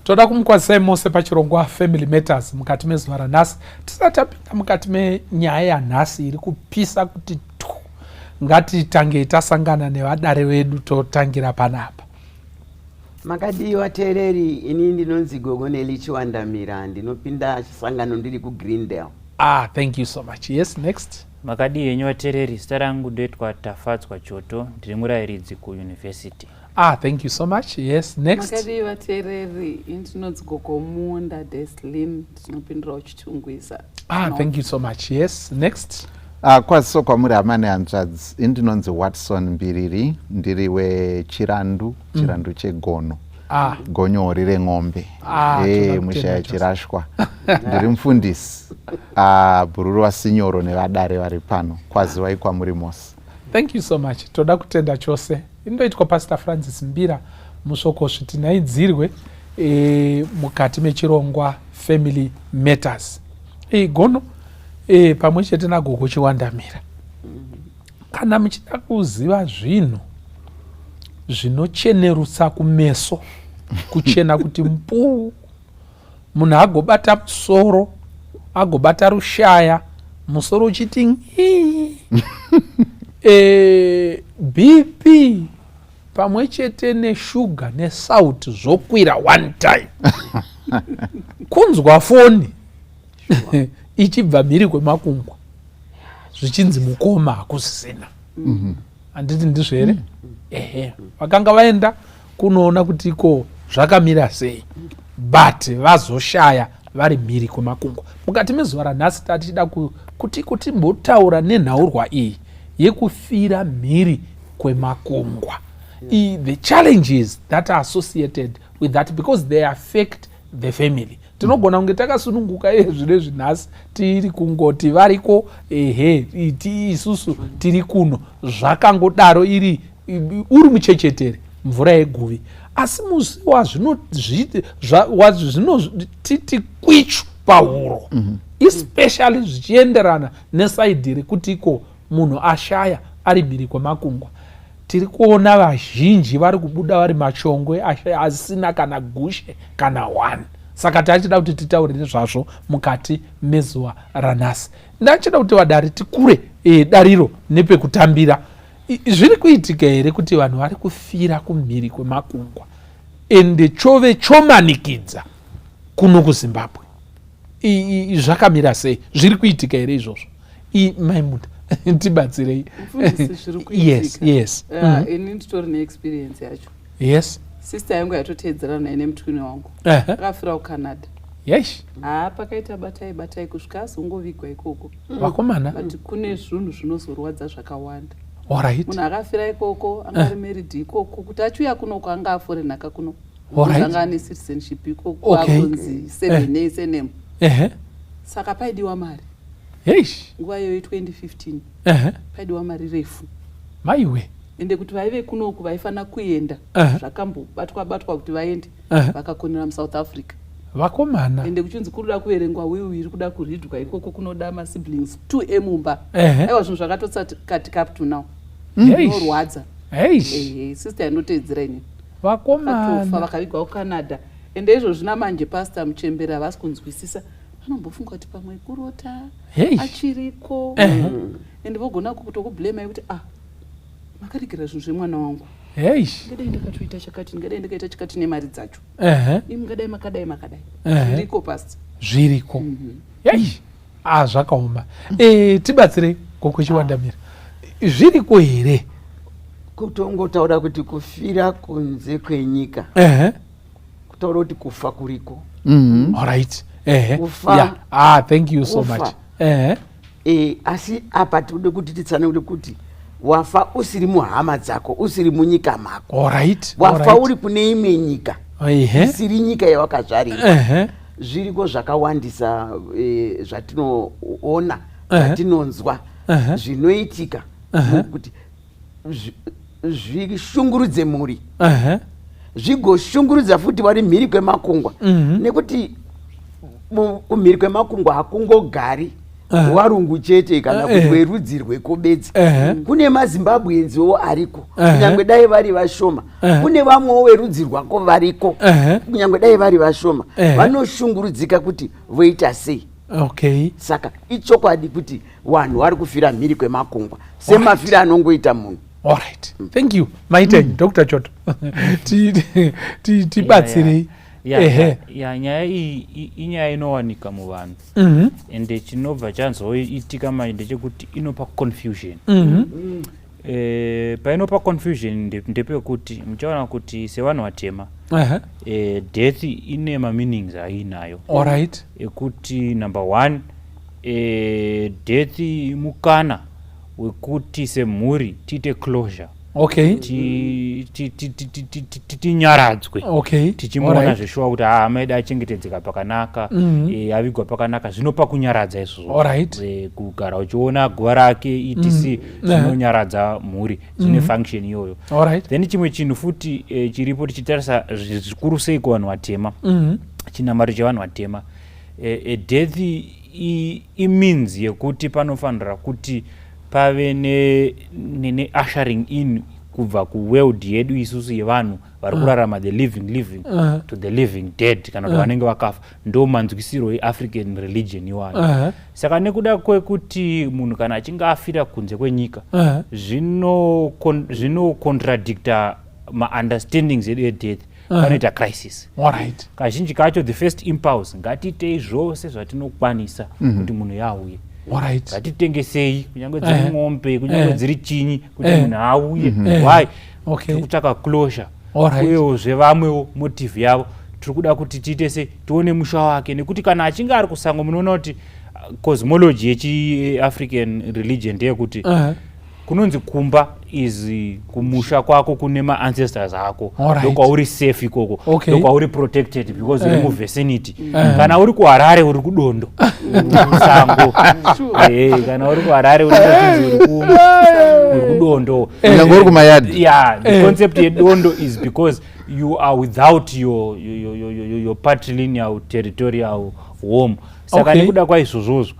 Toda kumukwazisai mose pachirongwa Family Matters mukati mezuva ranhasi. Tisati tapinda mukati menyaya yanhasi iri kupisa kuti tu, ngatitangei tasangana nevadare vedu, totangira panapa. Makadii vateereri, ini ndinonzi Gogo Nelly Chiwandamira, ndinopinda sangano ndiri kuGreendale. Ah, thank you so much. Yes, next. Makadii henyu vateereri, zita rangu ndoitwa Tafadzwa Choto, ndiri murayiridzi kuuniversity. Ah, thank you so much. Yes, next. Makadii vateereri, ini ndinonzi Gogo Munda Deslin, ndinopindurawo Chitungwiza. Ah, thank you so much. Yes, next. Ah, kwaziso kwamuri hama nehanzvadzi, ini ndinonzi Watson Mbiriri, ndiri weChirandu, Chirandu cheGono. Ah. Gonyori ren'ombe. Ah, Eh, toda musha kutenda yachirashwa. Ndiri mufundisi. Ah, bhururu wasinyoro nevadare vari pano. Kwaziwai kwamuri mose. Thank you so much. Toda kutenda chose. Indoitwa Pastor Francis Mbira musvokosvi tinaidzirwe mukati mechirongwa Family Matters. Gono pamwe chete naGogo Chiwandamira. Kana muchida kuziva zvinhu zvinochenerutsa kumeso, kuchena kuti mpuu, munhu agobata musoro, agobata rushaya, musoro uchiti ngii, BP pamwe chete neshuga nesauti zvokwira one time. Kunzwa foni ichibva mhiri kwemakungwa zvichinzi mukoma hakusisina. Handiti ndizvo here? Ehe, vakanga vaenda kunoona kuti iko zvakamira sei, but vazoshaya vari mhiri kwemakungwa. Mukati mezuva ranhasi tatichida kuti timbotaura nenhaurwa iyi yekufira mhiri kwemakungwa. The challenges that are associated with that, because they affect the family. Tinogona kunge takasununguka iye zvino izvi nhasi tiri kungoti variko, ehe, isusu tiri kuno, zvakangodaro, iri uri muchechetere mvura yeguvi, asi musi wazvinotiti kwichu pahuro, especially zvichienderana nesaidhi rekuti iko munhu ashaya ari mhiri kwemakungwa, tiri kuona vazhinji vari kubuda vari machongwe asina kana gushe kana one. Saka tachida kuti titaure nezvazvo mukati mezuva ranhasi. Ndachida kuti vadare tikure dariro nepekutambira. Zviri kuitika here kuti vanhu vari kufira kumhiri kwemakungwa ende chove chomanikidza kuno kuZimbabwe? Zvakamira sei? Zviri kuitika here izvozvo? Maimunda, tibatsirei. Mufundisi, zviri kuitika. Yes. Ini nditori neexperience yacho. Sister yangu yatoteedzerana naye nemutwini wangu, akafira kuCanada. Haa, pakaita batai batai kusvika azongovigwa ikoko. Vakomana. But kune zvinhu zvinozorwadza zvakawanda. Alright. Munhu akafira ikoko, anga ari married ikoko, kuti achiuya kunoko anga afore nhaka kuno, anga ane citizenship ikoko, akunzi seven a surname. Saka paidiwa mari. Nguva iyoyo 2015, paidiwa mari refu. Maiwe. Ende kuti vaive kunoku vaifanira kuenda, zvakambobatwa batwa kuti vaende, vakakonera muSouth Africa. Vakomana. Ende kuchinzi kuri kuda kuverengwa will iri kuda kuridwa ikoko, kunoda masiblings two emumba. Aiwa, zvinhu zvakatotsakatika up to now. Zvinorwadza. Ehe, sister yandoteedzera inini Vakomana. Vakatofa, vakavigwa kuCanada. Ende izvozvi namanje pastor muchembere havasi kunzwisisa, vanombofunga kuti pamwe kurota, achiriko. Ende vogona kutokublamai kuti, "Ah, makaregera zvinhu zvemwana wangu. Ndingadai ndakatoita chakati, ndingadai ndakaita chakati nemari dzacho. Imi ngadai makadai makadai." Zviriko, pastor. Zviriko. Yei, ah, zvakaoma. Tibatsirei, Gogo Chiwandamira, zviriko here? Kutongotaura kuti kufira kunze kwenyika, kutaura kuti kufa kuriko. Alright. Kufa. Yeah. Ah, thank you so Kufa. much. Asi apa tode kuti titsanangure kuti wafa usiri muhama dzako, usiri munyika mako, wafa uri kune imwe nyika isiri nyika yawakazvarirwa. Zviriko zvakawandisa, zvatinoona, zvatinonzwa, zvinoitika kuti zvishungurudze mhuri, zvigoshungurudza futi vari mhiri kwemakungwa, nekuti kumhiri kwemakungwa hakungogari. Warungu chete kana kuti werudzi rweko bedzi. Kune maZimbabweanswo ariko, kunyange dai vari vashoma. Kune vamwewo verudzi rwako variko, kunyange dai vari vashoma, vanoshungurudzika kuti voita sei. Saka ichokwadi kuti vanhu vari kufira mhiri kwemakungwa semafiro anongoita munhu. Alright, thank you. Maitei, Dr Choto, tibatsirei. Ya, nyaya iyi inyaya inowanika muvanhu, ende chinobva chanzoitika manje ndechekuti inopa confusion. Painopa confusion ndepekuti muchaona kuti sevanhu vatema, death ine mameanings ainayo, ekuti number one, death mukana wekuti semhuri tiite closure, tinyaradzwe, tichimuona zveshuwa kuti haa, hama yedu achengetedzeka pakanaka, avigwa pakanaka. Zvinopa kunyaradza izvozvo. Kugara uchiona guva rake, etc, zvinonyaradza mhuri, zvine function iyoyo. Then chimwe chinhu futi chiripo, tichitarisa zvikuru sei kuvanhu vatema, chinamato chevanhu vatema, death imeans yekuti panofanira kuti pave neushering in kubva kuworld yedu isusu yevanhu vari kurarama, the living to the living dead, kana kuti vanenge vakafa. Ndo manzwisiro eAfrican religion iwayo. Saka nekuda kwekuti munhu kana achinge afira kunze kwenyika, zvinocontradicta maunderstandings edu edeath, panoita crisis. Kazhinji kacho the first impulse, ngatiitei zvose zvatinokwanisa kuti munhu yauye. Ngatitengesei kunyange dziri ng'ombe, kunyange dziri chinyi, kuti munhu auye. Why? Tiri kutsvaka closure. Uyewozve vamwewo motive yavo, tiri kuda kuti tiite se tione musha wake, nekuti kana achinge ari kusango, munoona kuti cosmology yechiAfrican religion ndeyekuti kunonzi kumba is kumusha kwako kune maancestors ako. Ndokwauri safe ikoko, ndokwauri protected because uri muvicinity. Kana uri kuHarare, uri kudondo, kusango. Kana uri kuHarare, unonzi uri kudondo. Kunyange uri kumayadhi. Yeah, the concept yedondo is because you are without your patrilineal territorial home. Saka nekuda kwaizvozvozvo,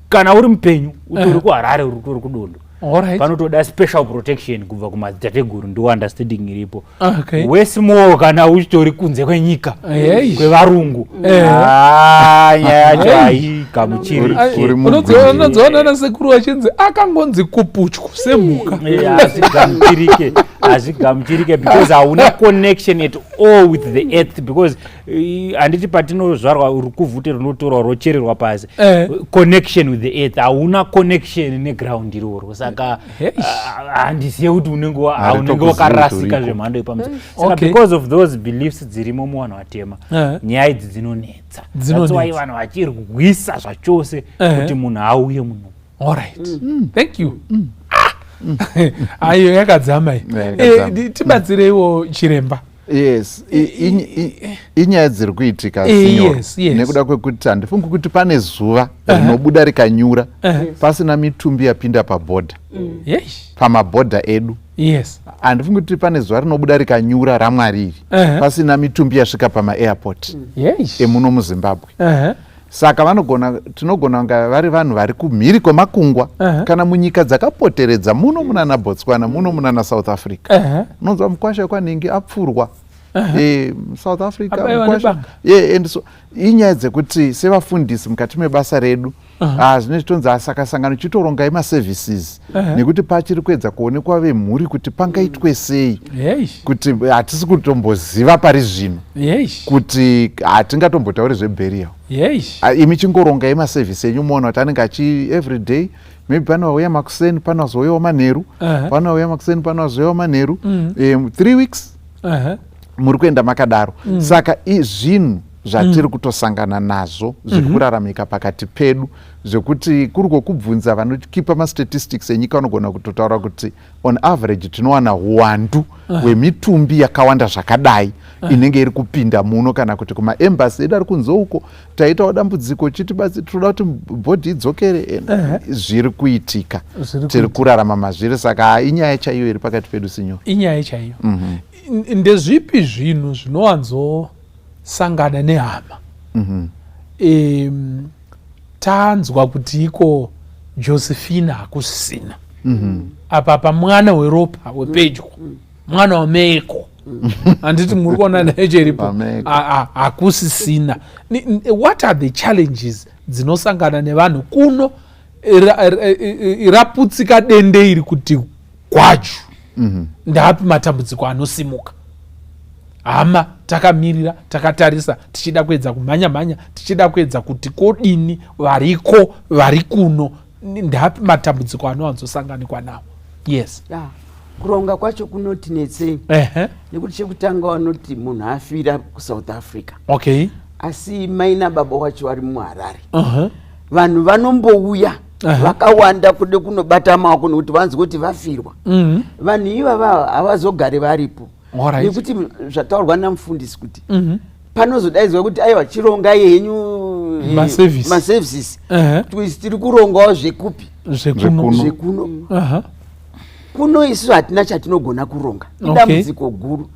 kana uri mupenyu utori kuHarare, uri utori kudondo, panotoda special protection kubva kumadzitateguru. Ndo understanding iripo. Wesmall, kana uchitori kunze kwenyika, kwevarungu, ah, nyaya yacho haigamuchiriki. Uri mugwiri. Unodziona nasekuru vachinzi akangonzi kuputyu semhuka. Hazvigamuchirike, hazvigamuchirike, because hauna connection at all with the earth, because handiti patinozvarwa rukuvhute runotorwa rochererwa pasi? Connection with the earth, hauna connection neground iroro. Saka handiziye kuti unenge Haritokuzivi unenge wakarasika kuti uriko. Zvemhando yepamusoro. Saka because of those beliefs dzirimo muvanhu vatema, nyaya idzi dzinonetsa. Dzinonetsa. That's why vanhu vachirwisa zvachose kuti munhu auye muno. Alright, thank you. Ah! Ayo yakadzama iyi. Yakadzama. Tibatsireiwo chiremba. Yes, inyaya dziri kuitika, sinyoro. Nekuda kwekuti handifungi kuti pane zuva rinobuda rikanyura pasina mitumbi yapinda pabhodha, pamabhodha edu. Handifungi kuti pane zuva rinobuda rikanyura raMwari iri pasina mitumbi yasvika pamaairport emuno muZimbabwe. Saka vanogona, tinogona kunga vari vanhu vari kumhiri kwemakungwa, kana munyika dzakapoteredza muno, munana Botswana muno, munana South Africa. Unonzwa mukwasha wekwanhingi apfurwa, South Africa. Abaiwa Mukwasha. nebanga. Yeah, and so inyaya dzekuti sevafundisi mukati mebasa redu, ah, zvine chitonzi asaka sangano chitorongai maservices, nekuti pachiri kuedza kuonekwa vemhuri kuti pangaitwe sei, kuti hatisi kutomboziva pari zvino, kuti hatingatombotauri zveburial. Ah, imi chingorongai maservice enyu, muona kuti anenge achi every day, maybe pane vauya makuseni, pane vazouyawo manheru, pane vauya makuseni, pane vazouyawo manheru, 3 weeks muri kuenda makadaro. Saka zvinhu zvatiri kutosangana nazvo zviri kuraramika pakati pedu, zvekuti kuri kwokubvunza vanokipa mastatistics enyika, vanogona kutotaura kuti on average tinowana uwandu hwemitumbi yakawanda zvakadai inenge iri kupinda muno, kana kuti kumaembassy edu ari kunze uko, taitawo dambudziko chitibatsi, tinoda kuti bhodhi idzokere. Zviri kuitika, tiri kurarama mazviri. Saka inyaya chaiyo iri pakati pedu, sinyoro. Inyaya chaiyo. Ndezvipi zvinhu zvinowanzosangana nehama? Tanzwa kuti iko Josephina hakusisina. Apa pamwana weropa wepedyo, mwana wameko, handiti muri kuona nayo cheripo? Pameko. Hakusisina. What are the challenges dzinosangana nevanhu kuno raputsika dende iri kuti gwaju? Ndapi matambudziko anosimuka? Hama takamirira, takatarisa, tichida kuedza kumhanya mhanya, tichida kuedza kuti kodini variko vari kuno. Ndapi matambudziko anowanzosanganikwa nawo? Yes. Ya, kuronga kwacho kunotinetsei, nekuti chekutanga vanoti munhu afira kuSouth Africa, asi mai nababa wacho vari muHarare. Vanhu vanombouya vakawanda kude kunobata maoko nekuti vanzwe kuti vafirwa. Vanhu ivava havazogari varipo, nekuti zvataurwa namufundisi kuti panozodaidzwa kuti aiwa, chirongai henyu maservice. Maservices. Kuti tiri kurongawo zvekupi? Zvekuno. Zvekuno. Zvekuno. Kuno isu hatina chatinogona kuronga. Idambudziko guru.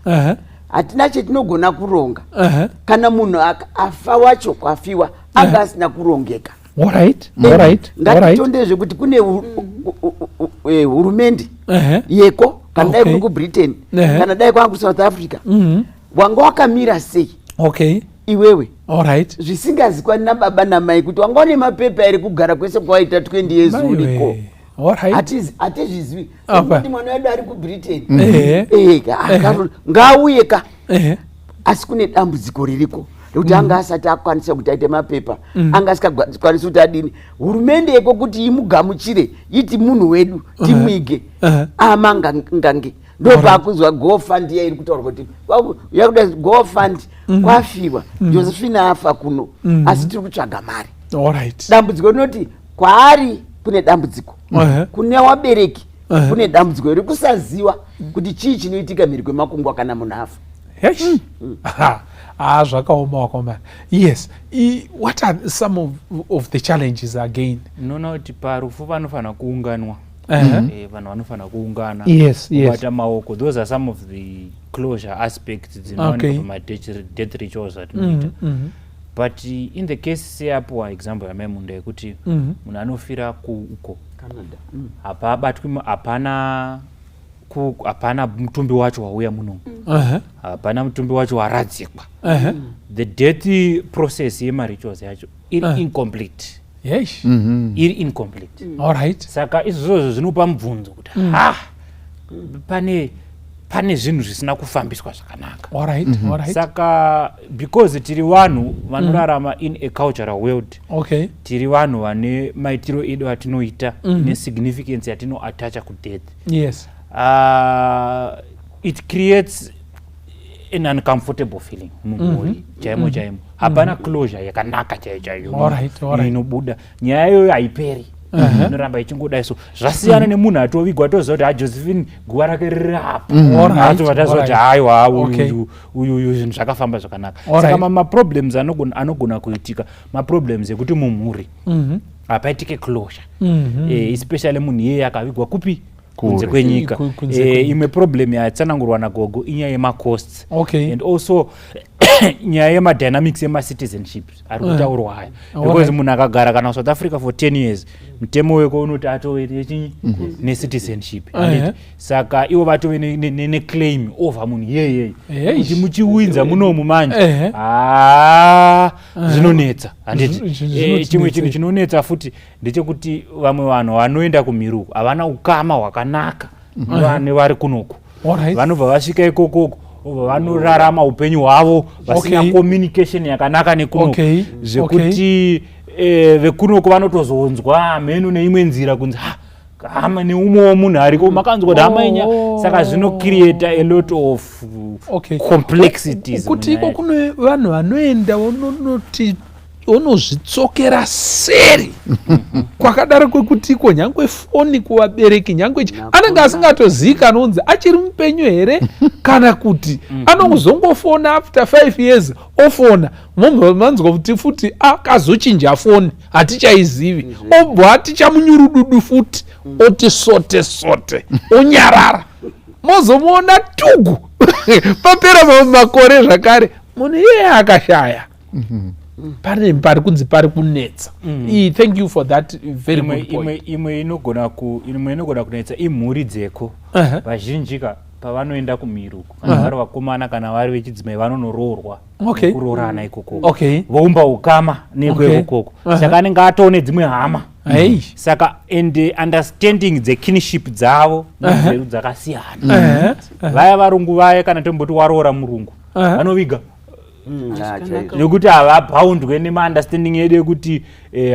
Hatina chatinogona kuronga kana munhu afa wacho, kwafiwa anga asina kurongeka. Ngatitondezve kuti kune hurumende yeko, kana dai kuri kuBritain, kana dai kwanga kuSouth Africa, wanga wakamira sei iwewe, zvisingazikwani nababa namai kuti wanga une mapepa ere kugara kwese kwawaita 20 years uriko. Hatizvizivi kuti mwana wedu ari kuBritain. Ngauye ka. Asi kune dambudziko ririko rekuti anga asati akwanisa kuti aite mapepa, anga asingakwanisi kuti adini, hurumende yeko kuti imugamuchire, iti munhu wedu, timuige. Ama ngange ndopaakunzwa GoFund iya iri kutaurwa kuti yakuda GoFund, kwafiwa Josephine, afa kuno, asi tiri kutsvaga mari. Dambudziko rinoti kwaari kune dambudziko, kune wabereki kune dambudziko rekusaziva kuti chii chinoitika mhiri kwemakungwa kana munhu afa. Hesh. Ah, zvakaoma wakomana. Yes. What are some of the challenges again? Unoona kuti parufu vanofanira kuunganwa. Vanhu vanofanira kuungana, kubata maoko. Those are some of the closure aspects dzinowanikwa pama-death rituals atinoita. But in the case seyapiwa example yamaimunda yekuti munhu anofira kuuko, Canada. Hapabatwi, hapana hapana mutumbi wacho wauya muno, hapana mutumbi wacho waradzikwa. The death process yemarituals yacho iri incomplete. Iri incomplete. Saka izvozvo zvinopa mubvunzo kuti ha, pane zvinhu zvisina kufambiswa zvakanaka. Saka because tiri vanhu vanorarama in a cultural world, tiri vanhu vane maitiro edu atinoita nesignificance yatinoattacha kudeath, it creates an uncomfortable feeling mumhuri chaimo chaimo. Hapana closure yakanaka chaiyo chaiyo inobuda. Nyaya iyoyo haiperi, inoramba ichingodai. So zvasiyana nemunhu atovigwa, toziva kuti haJosephine guva rake riri apa. Atobva taziva kuti haiwa, uyu uyu uyu zvinhu zvakafamba zvakanaka. Saka maproblems anogona kuitika, maproblems ekuti mumhuri hapaitike closure, especially munhu iyeye akavigwa kupi? Kunze Kure. kwenyika. Kunze kwenyika. Imwe problem yatsanangurwa nagogo inyaya yemacosts and also nyaya yemadynamics emacitizenship ari kutaurwa aya, because munhu akagara kana South Africa for 10 years, mutemo weko unoti atove nechinyi, necitizenship. Handiti? Saka ivo vatove neclaim over munhu iyeyeye kuti muchiwinza munomu manje, haa, zvinonetsa, handiti? Zvinoti Chimwe chinhu netsei. chinonetsa futi ndechekuti vamwe vanhu vanoenda kumhiruko havana ukama hwakanaka nevari kunoku. Vanobva vasvika ikokoko, vobva vanorarama upenyu hwavo vasina communication yakanaka nekunoku, zvekuti vekunoko vanotozonzwa mheno neimwe nzira kunzi ha, hama neumwewo munhu ariko, makanzwa kuti hama inya. Saka zvinocreata a lot of complexities Kuti munyaya. Iko kune vanhu vanoenda vononoti onozvitsokera seri kwakadaro kwekuti iko nyangwe foni kuvabereki, nyangwe anenge asingatozivikanwa kunzi achiri mupenyu here kana kuti anozongofona after 5 years. Ofona, mobva manzwa kuti futi akazochinja foni, hatichaizivi. Obva atichamunyurududu futi, oti sote sote, onyarara. Mozomuona tugu papera mamwe makore zvakare, munhu iyeye akashaya. Pane pari kunzi pari kunetsa. Thank you for that very good point. Imwe inogona kunetsa imhuri dzeko. Vazhinji ka pavanoenda kumiruko, kana vari vakomana kana vari vechidzimai, vanonoroorwa, kuroorana ikoko, voumba ukama nekweikokoko. Saka anenge atoo nedzimwe hama. Saka and understanding dzekinship dzavo nedzedu dzakasiyana. Vaya varungu vaya, kana tomboti waroora murungu, vanoviga nekuti havabhaundwe nemaunderstanding edu ekuti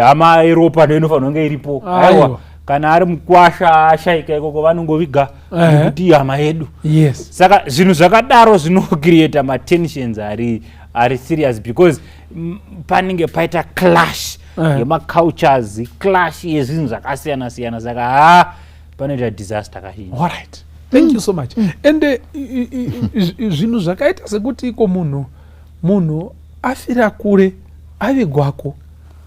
hama yeropa ndo inofanira kunge iripo. Aiwa, kana ari mukwasha ashaika ikoko, vanongoviga nekuti ihama yedu. Saka zvinhu zvakadaro zvinocreata matensions ari serious because panenge paita clash yemacultures, clash yezvinhu zvakasiyana siyana. Saka ha, panoita disaster kazhinji. Alright, thank you so much. And zvinhu zvakaita sekuti iko munhu afira kure, avigwako,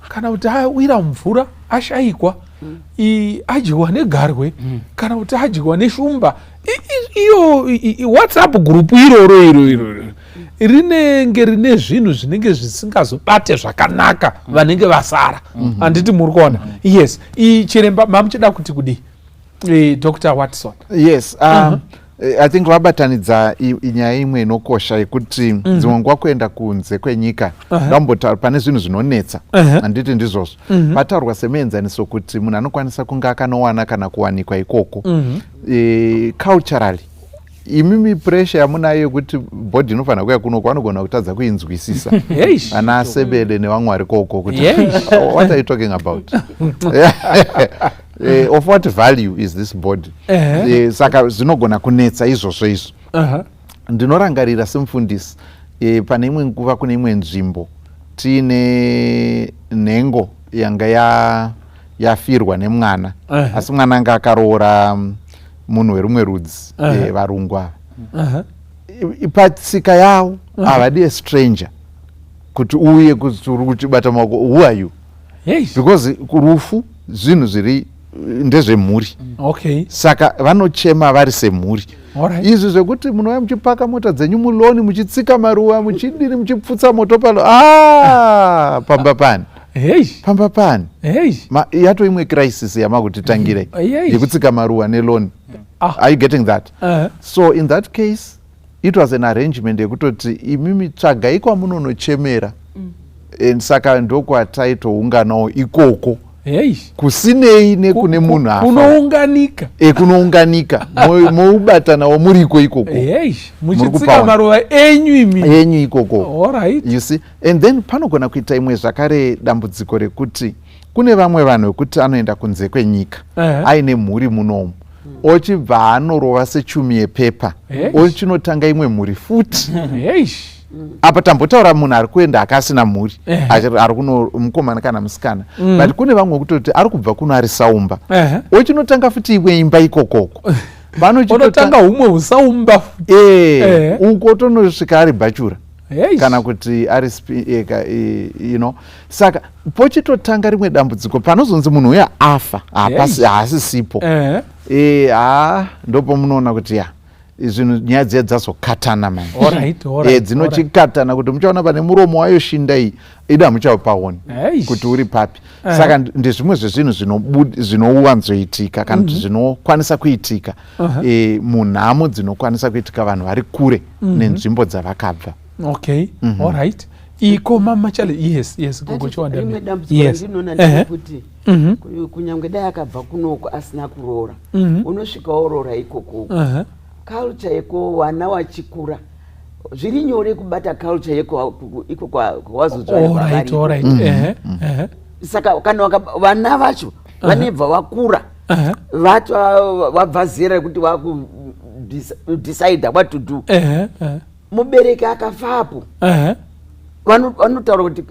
kana kuti awira mvura, ashayikwa, adyiwa negarwe, kana kuti adyiwa neshumba, iyo WhatsApp group iroro iro rinenge rine zvinhu zvinenge zvisingazobate zvakanaka vanenge vasara. Handiti muri kuona? Yes. Chiremba, mamuchida kuti kudii, Dr Watson? Yes, I think vabatanidza nyaya imwe inokosha yekuti dzimwe nguva kuenda kunze kwenyika, ndambotaura pane zvinhu zvinonetsa. Handiti ndizvozvo? Pataurwa semuenzaniso kuti munhu anokwanisa kunge akanowana kana kuwanikwa ikoko. Culturally, imimi pressure yamunayo yekuti body inofanira kuuya kunoko, vanogona kutadza kuinzwisisa ana sebele nevamwe vari koko kuti, "What are you talking about? Of what value is this body?" Saka zvinogona kunetsa izvozvo izvo. Ndinorangarira semufundisi, pane imwe nguva kune imwe nzvimbo tiine nhengo yanga yafirwa nemwana, asi mwana anga akaroora munhu werumwe rudzi, varungu ava. Patsika yavo havadi a stranger kuti uye kuti uri kutibata maoko, "Who are you?" Because rufu zvinhu zviri ndezvemhuri. Saka vanochema vari semhuri. Izvi zvekuti munouya muchipaka mota dzenyu mulawn, muchitsika maruva, muchidini, muchipfutsa moto palo, a pamba pani, pamba pani. Yato imwe crisis yamakutitangirei yekutsika maruva nelawn. Are you getting that? So in that case it was an arrangement yekutoti imimi tsvagai kwamunonochemera. And saka ndokwataitounganawo ikoko, kusinei nekune munhu afa. Kunounganika. E, kunounganika, moubatanawo muriko ikoko. Muchitsika maruva enyu imi. Enyu ikoko. You see, and then panogona kuita imwe zvakare dambudziko rekuti kune vamwe vanhu vekuti anoenda kunze kwenyika aine mhuri munomu, ochibva anorova sechumi yepepa, ochinotanga imwe mhuri futi. Apa tambotaura munhu ari kuenda akasina mhuri, ari kuno mukomana kana musikana, but kune vamwe kutoti ari kubva kuno ari saumba, ochinotanga futi imwe imba ikokoko. Vanotanga humwe usaumba. Uko tonosvika ari bachelor kana kuti ari you know. Saka pochitotanga rimwe dambudziko panozonzi munhu uya afa, haasisipo. Ha, ndopomunoona kuti ya, zvinhu, nyaya dziya dzazokatana mani. Dzinochikatana kuti muchaona pane muromo wayo shinda iyi ida muchaupaoni kuti uri papi. Saka ndezvimwe zvezvinhu zvinowanzoitika kana kuti zvinokwanisa kuitika munhamo dzinokwanisa kuitika vanhu vari kure nenzvimbo dzavakabva. Okay, alright. Iko mama chale, yes, gogo Chiwanda. Rimwe dambudziko randinoona ndekuti kunyange dai akabva kunoko asina kuroora, unosvika woroora ikoko, culture yeko, vana wachikura zviri nyore kubata culture yeko iko kwawazodzvarwa. Saka kana vana vacho vanebva vakura, vabva zera rekuti vakudecide what to do, mubereki akafapo, vanotaura kuti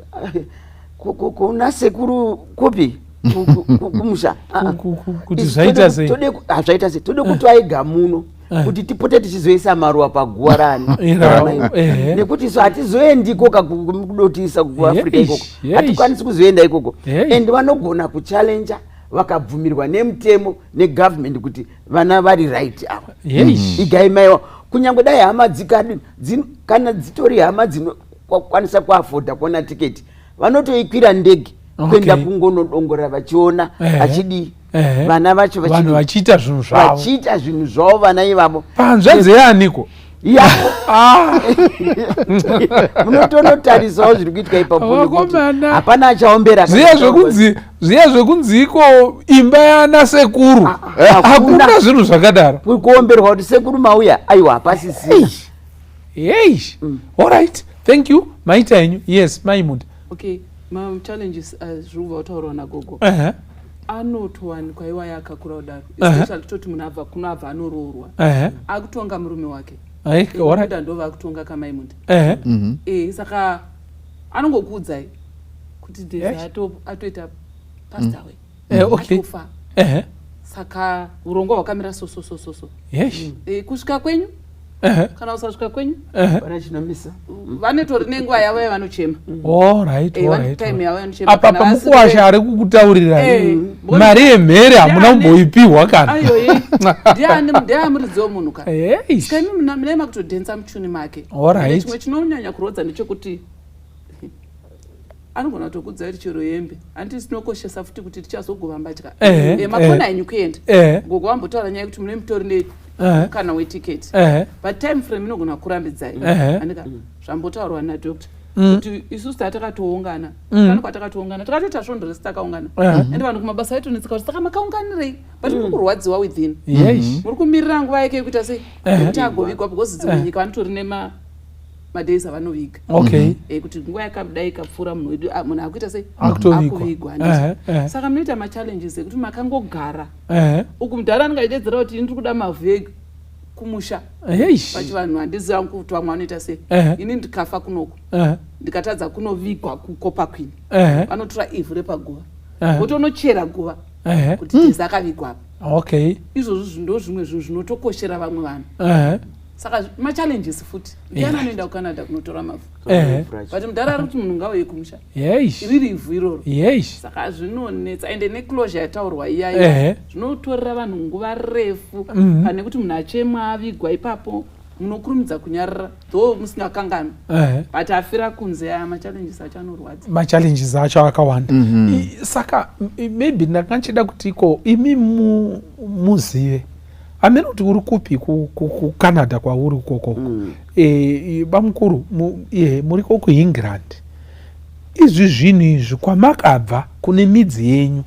kuna sekuru kupi kumusha. Kuti zvaita sei? Zvaita sei? Tode kuti aiga muno kuti tipote tichizoisa maruva paguva rani, nekuti isu hatizoendiko kudotisa kuAfrica ikoko, hatikwanisi kuzoenda ikoko. And vanogona kuchallenja vakabvumirwa nemutemo negovernment kuti vana vari right ava, igai maiwa. Kunyange dai hama dzikadi, kana dzitori hama dzinokwanisa kuafforda kuona tiketi. Vanotoikwira ndege kuenda kungonodongorera vachiona achidii, vana vacho. Vanhu vachiita zvinhu zvavo. Vachiita zvinhu zvavo vana ivavo. Panzvadzi yaaniko? Yako. Munotonotarisawo zviri kuitika ipapo nekuti Vakomana. hapana achaombera. Zviya zvekunzi iko imba yana sekuru, hakuna zvinhu zvakadaro. Kuomberwa kuti sekuru mauya, aiwa, hapasisina. Hey, alright, thank you, maita henyu. Yes, Maimunda. Okay, machallenges zviri kubva kutaurwa nagogo anotowanikwa iwayo akakura kudaro, especially toti munhu abva kuno, abva anoroorwa, akutonga murume wake. Munda ndova akutonga kamaimunda. Saka anongokuudzai kuti Dezi atoita passed away, atofa. Saka urongwa hwakamira so so so so so. Kusvika kwenyu kana usasvika kwenyu, Pana chinomisa. Vanetori nenguva yavo yavanochema. Vane time yavo yavanochema. Apa Kana vasiri pamukuwasha ari kukutaurira, mari yemhere hamuna kumboipiwa kana. Ayoye, ndiani ndiamuridzi wemunhu ka? Saka imi munee makutodhensa muchuni make. Ende chimwe chinonyanya kurodza ndechekuti anogona kutokudzai kuti chero hembe handiti tinokoshesa futi kuti tichazogova mbatya. Makona henyu kuenda. Gogo vambotaura nyaya yekuti mune mutori nemukana wetiketi, but time frame inogona kurambidzai. Andika zvambotaurwa nadoctor kuti isusu tatakatoungana, kana kwatakatoungana takatoita svondo rese takaungana, ende vanhu kumabasa aitonetseka kuti saka makaunganirei, but muri kurwadziwa within, muri kumirira nguva yake yekuita sei, kuti agovigwa, because dzimwe nyika vanotori nema madays avanoviga. Kuti nguva yakadai ikapfuura, munhu wedu, munhu akuita sei? Akutovigwa. Akuvigwa, handiti? Saka munoita machallenges ekuti makangogara uku, mudhara anenge achidedzera kuti ndiri kuda mavhu kumusha. Pachivanhu handiziva kuti vamwe vanoita sei. Ini ndikafa kunoku, ndikatadza kunovigwa kukopa kwini, vanotora ivhu repaguva, votonochera guva kuti Jesu akavigwa apa. Izvozvo ndo zvimwe zvinhu zvinotokoshera vamwe vanhu. Saka machallenges futi, ndiani anoenda kuCanada kunotora mavhu? But mudhara ari kuti munhu ngauye kumusha, riri ivhu iroro. Saka zvinonetsa, ende neclosure yataurwa iyayo, zvinotorera vanhu nguva refu. Pane kuti munhu achemwa avigwa ipapo, munokurumidza kunyarara, though musingakanganwi, but afira kunze, aya machallenges acho anorwadza. Machallenges acho akawanda. Saka maybe ndanga ndichida kuti iko imi muzive hamene kuti uri kupi kuCanada kwauri ukokoko. Bamukuru, muriko kuEngland, izvi zvinhu izvi kwamakabva kune midzi yenyu,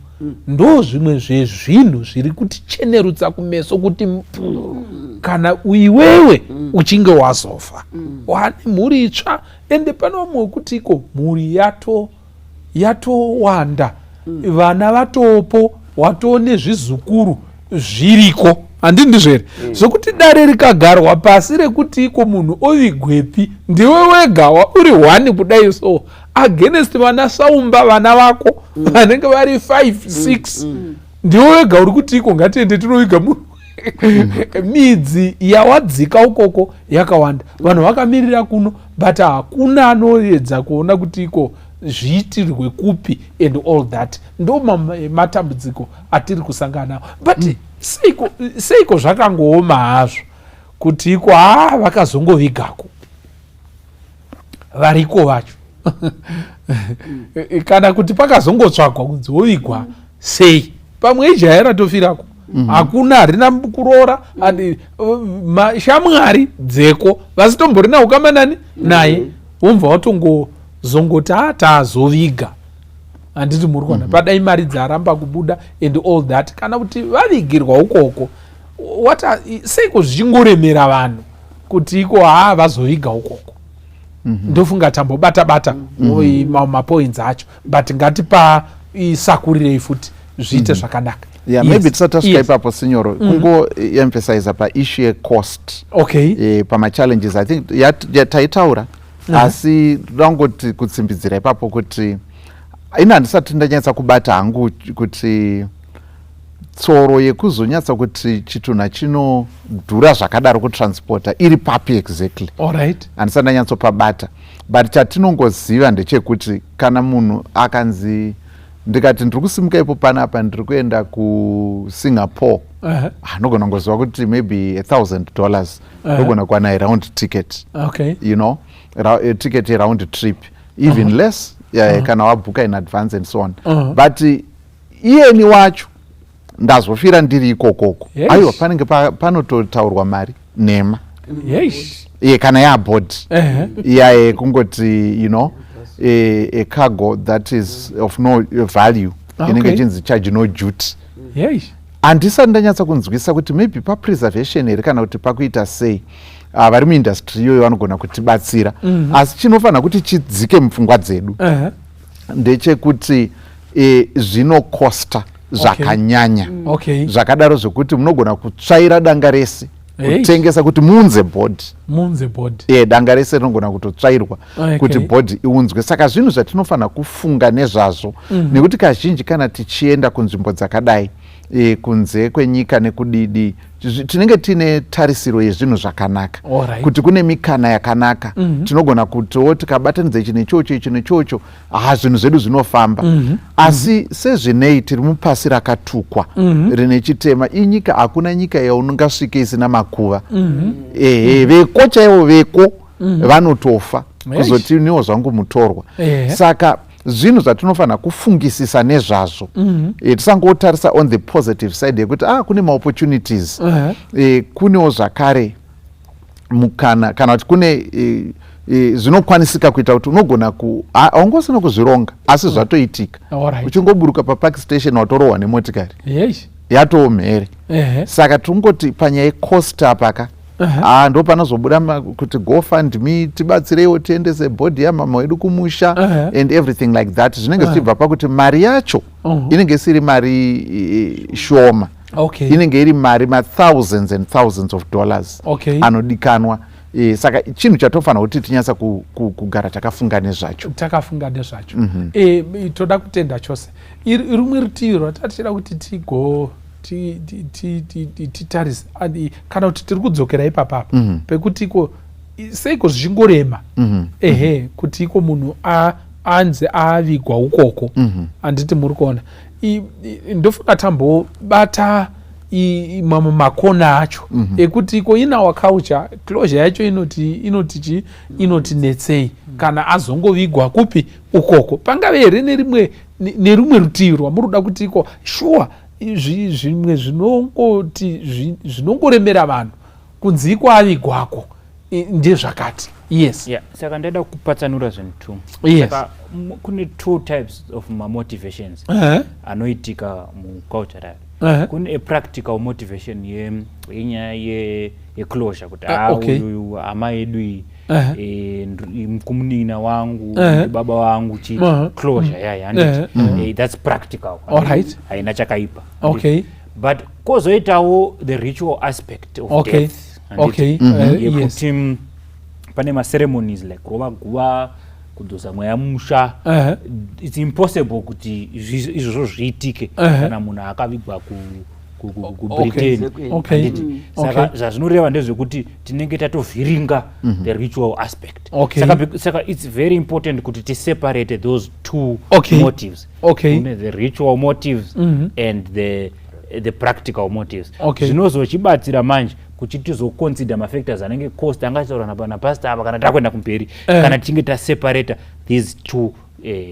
ndo zvimwe zvezvinhu zviri kutichenerutsa kumeso kuti mpuu kana iwewe uchinge wazofa wane mhuri itsva. Ende pane vamwe wekuti iko mhuri yatowanda, vana vatopo, watoo nezvizukuru zviriko, handii ndizvo here? Zvokuti dare rikagarwa pasi rekuti iko munhu ovigwepi, ndiwe wega uri one kudai so against vana saumba, vana vako vanenge vari 5 6, ndiwe wega uri kuti iko ngatiende tinoviga munhu. Midzi yawadzika ukoko yakawanda, vanhu vakamirira kuno, but hakuna anoedza kuona kuti iko zviitirwe kupi and all that. Ndo matambudziko atiri kusangana nawo, but seiko zvakangooma hazvo kuti iko haa vakazongovigako variko vacho, kana kuti pakazongotsvagwa kunzi wovigwa sei? Pamwe ijaya ratofirako, hakuna harina kuroora, shamwari dzeko vasitomborina ukama nani naye, womva watongozongoti a taazoviga, handiti muri kuona? Padai mari dzaramba kubuda and all that, kana kuti vavigirwa ukoko. Seiko zvichingoremera vanhu kuti iko haa vazoviga ukoko? Ndofunga tambobata bata mapoints acho, but ngatipa isakurirei futi zviite zvakanaka. Yeah, maybe tisati tasvika ipapo, sinyoro, kungoemphasiza paissue yecost. Pamachallenges I think taitaura, asi toda kungoti kutsimbidzira ipapo kuti ini handisati ndanyatsa kubata hangu kuti tsoro yekuzonyatsa kuti chitunha chinodhura zvakadaro kutransporta iri papi exactly. Handisati ndanyatsopabata, but chatinongoziva ndechekuti kana munhu akanzi, ndikati ndiri kusimuka ipo panapa, ndiri kuenda kuSingapore, anogona kungoziva kuti maybe $1,000 ndogona kuwana around ticket, ticket yeround trip, even less. yeah, kana wabhuka in advance and so on. But iyeni wacho ndazofira ndiri ikokoko. Aiwa, panenge panototaurwa mari nhema. Ye, kana yabody iya kungoti a cargo that is of no value inenge ichinzi charge no duty. Handisati ndanyatsa kunzwisa kuti maybe papreservation here kana kuti pakuita sei. Vari muindustry iyoyo vanogona kutibatsira. Asi chinofanira kuti chidzike mupfungwa dzedu ndechekuti zvinokosta zvakanyanya, zvakadaro zvekuti munogona kutsvaira danga rese, kutengesa kuti muunze body. Muunze body. Danga rese rinogona kutotsvairwa kuti body iunzwe. Saka zvinhu zvatinofanira kufunga nezvazvo, nekuti kazhinji kana tichienda kunzvimbo dzakadai, kunze kwenyika nekudidi, tinenge tiine tarisiro yezvinhu zvakanaka, kuti kune mikana yakanaka. Tinogona kutiwo tikabatanidza ichi nechocho, ichi nechocho, ha, zvinhu zvedu zvinofamba. Asi sezvinei tiri mupasi rakatukwa, rine chitema. Inyika, hakuna nyika yaungasvike isina makuva. Ehe, veko chaivo, veko vanotofa, kuzoti niwo zvangu mutorwa. Saka zvinhu zvatinofanira kufungisisa nezvazvo. Tisangotarisa on the positive side yekuti kune maopportunities. Kunewo zvakare mukana kana kuti kune zvinokwanisika kuita kuti unogona ku haungosina kuzvironga, asi zvatoitika. Uchingoburuka papark station, watorohwa nemotikari, yatoo mhere. Saka tingoti panyaya yecost apaka, ndo panozobuda kuti GoFund Me, tibatsireiwo tiendese body yamama wedu kumusha and everything like that. Zvinenge zvichibva pakuti mari yacho inenge isiri mari shoma. Inenge iri mari mathousands and thousands of dollars anodikanwa. Saka chinhu chatofanira kuti tinyatsa kugara takafunga nezvacho. Takafunga nezvacho. Toda kutenda chose. Rumwe rutivi rwatatichida kuti tigo titarise kana kuti tiri kudzokera ipapapa pekuti iko seiko zvichingorema, ehe, kuti iko munhu anzi avigwa ukoko. Handiti muri kuona? Ndofunga tambobata mamwe makona acho ekuti iko in our culture closure yacho inoti chi inoti netsei kana azongovigwa kupi ukoko. Pangave here nerimwe rutivi rwamuri kuda kuti iko sure zvimwe zvinongoti zvinongoremera vanhu kunzi iko avigwako ndezvakati? Yes. Yeah, saka ndaida kupatsanura zvinhu two. Saka kune two types of mamotivations anoitika mucultural. Kune a practical motivation yenyaya yeclosure, kuti uyu hama yedu iyi, mukumunina wangu, baba wangu, chi closure yaya, handiti? That's practical. Haina chakaipa. But kwozoitawo the ritual aspect of death, handiti? Yekuti pane maceremonies like kurova guva, kudzosa mweya musha. It's impossible kuti izvozvo zviitike kana munhu akavigwa kuBritain, handiti? Saka zvazvinoreva ndezvekuti tinenge tatovhiringa the ritual aspect. Saka it's very important kuti tiseparate those two motives. Kune the ritual motives and the practical motives. Zvinozochibatsira manje kuti tizoconsider mafactors anenge cost angachitaurwa napastor apa kana takuenda kumberi, kana tichinge taseparata these two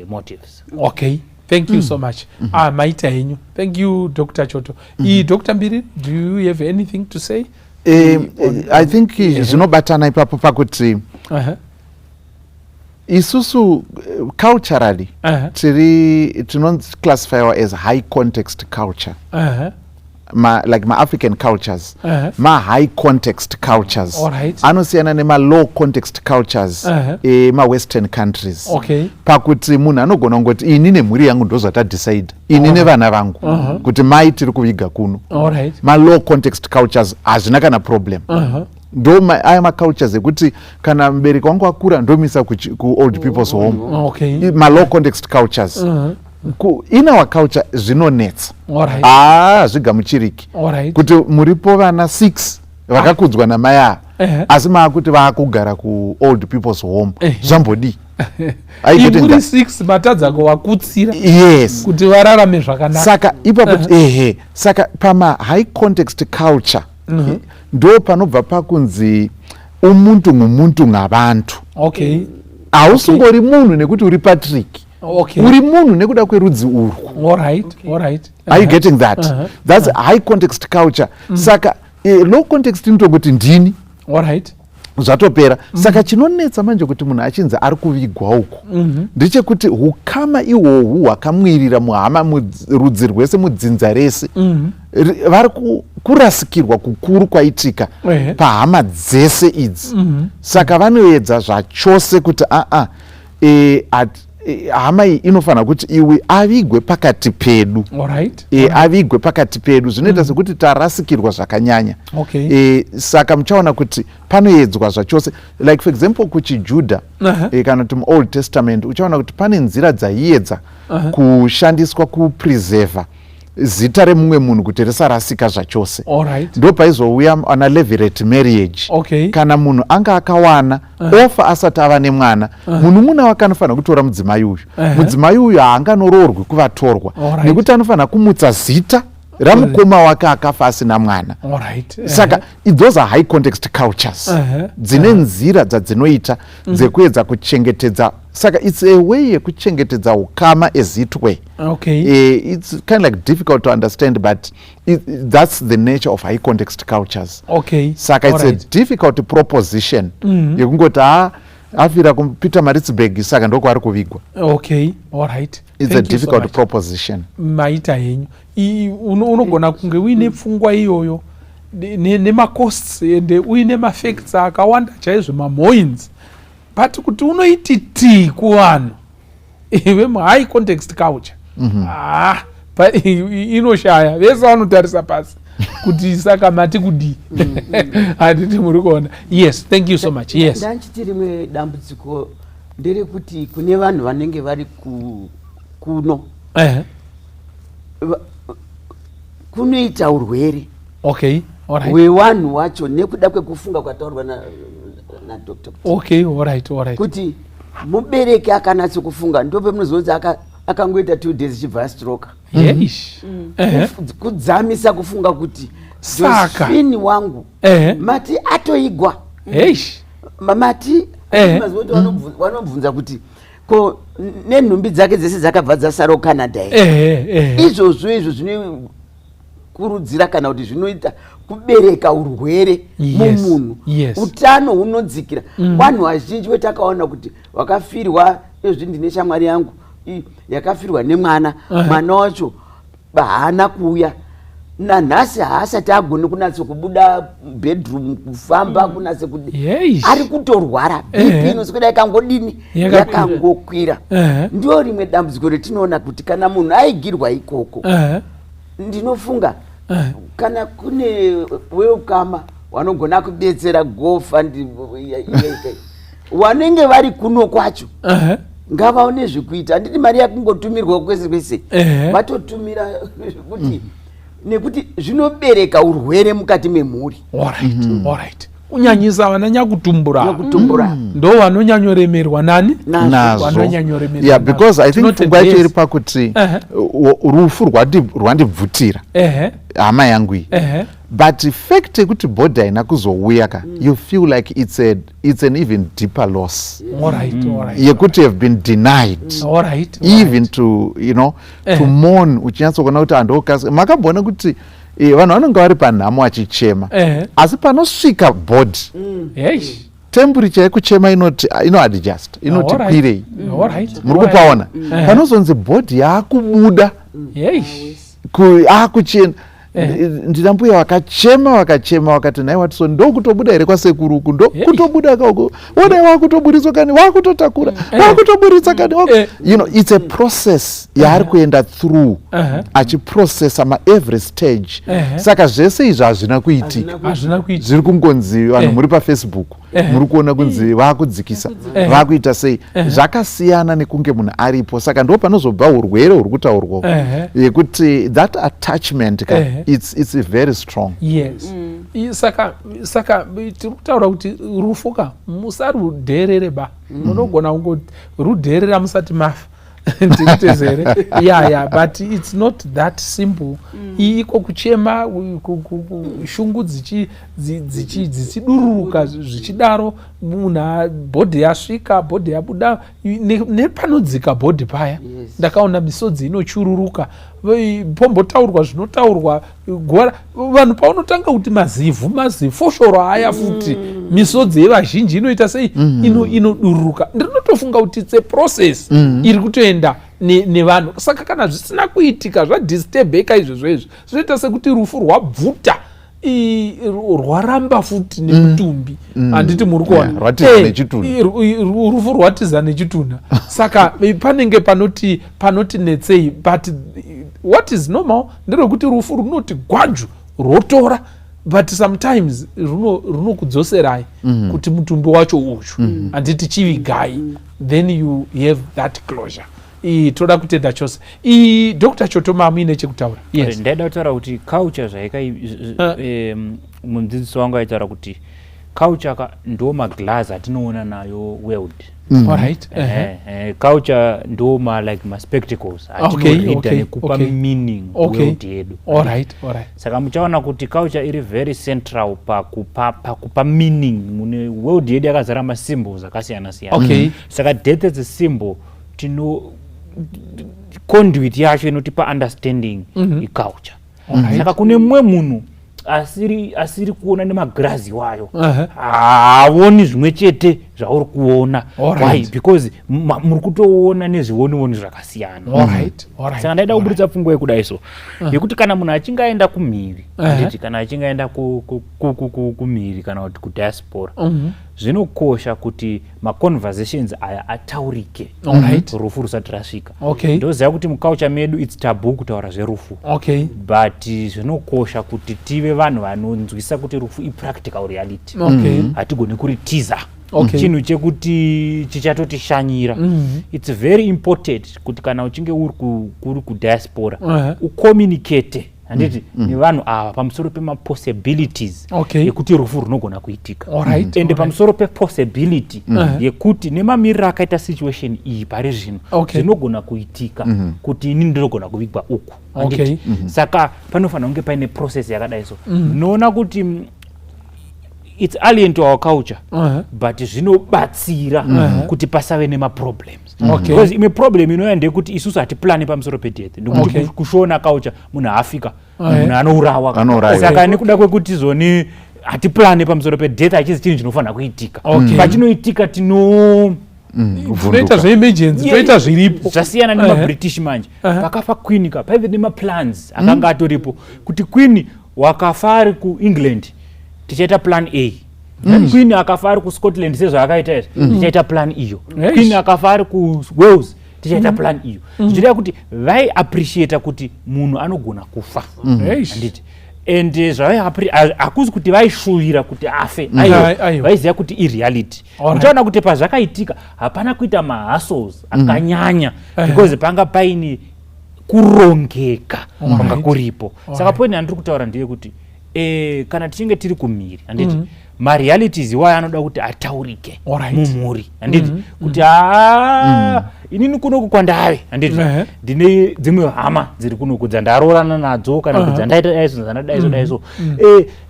motives. Okay, thank you so much. Ah, maita henyu. Thank you, Dr Choto. Dr Mbiri, do you have anything to say? I think zvinobatana ipapo pakuti isusu culturally tiri tinoclassifywa as high context culture. Like maAfrican cultures, ma-high context cultures anosiyana nema-low context cultures ema-Western countries, pakuti munhu anogona kungoti, "Ini nemhuri yangu ndozvatadecide, ini nevana vangu, kuti mai tiri kuviga kuno." Ma-low context cultures hazvina kana problem. Ndo aya macultures ekuti kana mubereki wangu akura, ndomisa kuold people's home. Ma-low context cultures. In our culture zvinonetsa. Haa, hazvigamuchiriki kuti muripo vana 6 vakakudzwa namai ava, asi maakuti vaakugara kuold people's home. Zvambodii? Muri 6, matadza kuvakutsira kuti vararame zvakanaka. Saka ipapo, ehe, saka pama high context culture ndo panobva pakunzi umuntu ngumuntu ngabantu. Hausingori munhu nekuti uri Patrick. Okay. Uri munhu nekuda kwerudzi urwu. All right. Are you getting that? Uh-huh. That's high context culture. Saka low context inotongoti ndini. Zvatopera. Saka chinonetsa manje kuti munhu achinzi ari kuvigwa uku ndechekuti ukama ihwohwu hwakamwirira muhama, rudzi rwese, mudzinza rese, vari kurasikirwa kukuru kwaitika pahama dzese idzi. Saka vanoedza zvachose kuti aa, hama iyi inofanira kuti iwe avigwe pakati pedu. Avigwe pakati pedu. Zvinoita sekuti tarasikirwa zvakanyanya. Saka muchaona kuti panoedzwa zvachose. Like, for example, kuchiJudha, kana kuti muOld Testament, uchaona kuti pane nzira dzaiedza kushandiswa kupreserva zita remumwe munhu kuti risarasika zvachose. Ndo paizouya ana levirate marriage. Kana munhu anga akawana, ofa asati ava nemwana, munun'una wake anofanira kutora mudzimai uyu. Mudzimai uyu haanganoroorwi kuvatorwa, nekuti anofanira kumutsa zita ramukoma wake akafa asina mwana. Saka those are high context cultures dzine nzira dzadzinoita dzekuedza kuchengetedza. Saka it's a way yekuchengetedza ukama, as it were. It's kind of like difficult to understand, but that's the nature of high context cultures. Saka it's a difficult proposition yekungoti ha, afira kuPietermaritzburg, saka ndokwaari kuvigwa. Okay, all right. It's Thank a you so difficult much. proposition. Maita henyu. Unogona kunge uine pfungwa iyoyo nemacosts, ende uine mafacts akawanda chaizvo, mamoins, but kuti unoiti tii kuvanhu vemuhigh context culture, ah, inoshaya vese vanotarisa pasi kuti saka mati kudii? Handiti muri kuona? Yes, thank you so much. Yes. Ndanchiti rimwe dambudziko nderekuti kune vanhu vanenge vari kuno, kunoita urwere hwevanhu wacho nekuda kwekufunga kwataurwa naDr okay all right all right kuti mubereki akanatso kufunga, ndopemunozonzi akangoita 2 days ichibva astroka. Kudzamisa kufunga kuti Saka. Josephine wangu mati atoigwa, mati mazuva kuti vanobvunza kuti ko nenhumbi dzake dzese dzakabva dzasara kuCanada here? Ehe ehe Izvozvo izvo zvinokurudzira kana kuti zvinoita kubereka urwere mumunhu. Utano hunodzikira. Vanhu vazhinji vetakaona kuti vakafirwa izvi, ndine shamwari yangu yakafirwa nemwana. Mwana wacho haana kuuya nanhasi, haasati agoni kunatso kubuda bedroom, kufamba, kunatso kudi. Ari kutorwara, BP inosweda ikangodini, yakangokwira. Ndio rimwe dambudziko retinoona kuti kana munhu aigirwa ikoko, ndinofunga kana kune weukama vanogona kubetsera GoFund, vanenge vari kuno kwacho ngavaone zvekuita. Handiti mari yakungotumirwa kwese kwese? Vatotumira kuti nekuti zvinobereka urwere mukati memhuri. Alright, kunyanyisa vana nyakutumbura. Nyakutumbura. Ndo vanonyanyoremerwa nani? Nazvo. Vanonyanyoremerwa Yeah, nazvo. because I think Tinotenda, pfungwa yacho iri pakuti rufu rwandibvutira hama yangu iyi, but fact yekuti body haina kuzouya ka, you feel like it's an even deeper loss yekuti have been denied even to you know to mourn. Uchinyatsokuona kuti handokasi makamboona kuti vanhu vanonge vari panhamo achichema, asi panosvika body, temperature yekuchema inoti inoadjust, inoti kwirei. Muri kupaona panozonzi body yaakubuda, akuchienda. Ndina mbuya vakachema, vakachema, vakati, "Nhai Watson, ndokutobuda here kwasekuru uku? Ndokutobuda kauku, onai wakutoburitswa kani, wakutotakura, wakutoburitsa kani." It's a process yaari kuenda through, achiprocessa maevery stage. Saka zvese izvi hazvina kuitika. Hazvina kuitika. Zviri kungonzi vanhu muri paFacebook, muri kuona kunzi vaakudzikisa, vaakuita sei. Zvakasiyana nekunge munhu aripo. Saka ndo panozobva urwere huri kutaurwa, yekuti that attachment ka, it's very strong. Yes. Saka tiri kutaura kuti rufu ka, musarudherere ba. Munogona kungorudherera musati mafa. Ndiri here? Yeah, but it's not that simple. Iko kuchema, shungu dzichidururuka zvichidaro, munhu body yasvika, body yabuda, nepanodzika body paya, ndakaona misodzi inochururuka, pombotaurwa zvinotaurwa, guva vanhu paunotanga kuti mazivhu, mazifoshoro aya futi, misodzi yevazhinji inoita sei? Inodururuka. Ndinotofunga kuti it's a process iri kutoenda nevanhu. Saka kana zvisina kuitika, zvadisturbeka izvozvo, izvi zvinoita sekuti rufu rwabvuta, rwaramba futi nemutumbi. Handiti muri kuona? Rwatiza nechitunha. Rufu rwatiza nechitunha. Saka panenge panoti netsei, but what is normal nderekuti rufu runoti gwaju rwotora, but sometimes runokudzoserai kuti mutumbi wacho uyu, handiti, chivigai, then you have that closure. Toda kutenda chose. Dr Chotoma, muine chekutaura? Yes. Ndaida kutaura kuti culture zvaika, mudzidzisi wangu aitaura kuti culture ka ndo maglass atinoona nayo world. Culture ndo ma like maspectacles atinoreada nekupa meaning world yedu. All right. Saka muchaona kuti culture iri very central pakupa meaning mune world yedu yakazara masymbols akasiyana siyana. Saka death as a symbol, tino conduit yacho inotipa understanding iculture. Saka kune mumwe munhu asiri kuona nemagirazi wayo, haaoni zvimwe chete zvauri kuona. Why? Because muri kutoona nezvionioni zvakasiyana. Saka ndaida kuburitsa pfungwa yekudai so, yekuti kana munhu achinge aenda kumhiri, handiti, kana achinge aenda kumhiri kana kuti kudiaspora, zvinokosha kuti maconversations aya ataurike rufu rusati rasvika. Ndoziva kuti muculture medu it's taboo kutaura zverufu, but zvinokosha kuti tive vanhu vanonzwisa kuti rufu ipractical reality. Hatigoni kuritiza. Chinhu chekuti chichatotishanyira. It's very important kuti kana uchinge uri kudiaspora, ucommunicate, handiti, nevanhu ava pamusoro pemapossibilities ekuti rufu runogona kuitika, ende pamusoro pepossibility yekuti nemamiriro akaita situation iyi pari zvino, zvinogona kuitika kuti ini ndinogona kuvigwa uku, handiti? Saka panofanira kunge paine process yakadai so. Ndinoona kuti it's alien to our culture, but zvinobatsira kuti pasave nemaproblems, because imwe problem inouya ndeyekuti isusu hatiplani pamusoro pedeath, ndikuti kushona culture munhu haafika, munhu anourawa. Anourayiwa. Saka nekuda kwekuti zoni hatiplani pamusoro pedeath, hachizi chinhu chinofanira kuitika, pachinoitika tino Tinoita zveemergency, toita zviripo. Zvasiyana nemaBritish manje. Pakafa queen ka, paive nemaplans akanga atoripo kuti queen wakafa ari kuEngland, tichaita plan A. Queen akafa ari kuScotland, sezvaakaita izvi, tichaita plan iyo. Queen akafa ari kuWales, tichaita plan iyo. Zvichireva kuti vaiappreciata kuti munhu anogona kufa, handiti? And hakuzi kuti vaishuvira kuti afe. Aiwa, Aiwa. vaiziva kuti ireality. Uchaona kuti pazvakaitika hapana kuita mahassles akanyanya, because panga paine kurongeka kwanga kuripo. Saka point yandiri kutaura ndeyekuti kana tichinge tiri kumhiri, handiti, marealities iwayo anoda kuti ataurike mumhuri, handiti, kuti haa, inini kunoku kwandave, handiti, ndine dzimwe hama dziri kunoku dzandaroorana nadzo kana kuti dzandaita daiso, dzandadaiso daiso.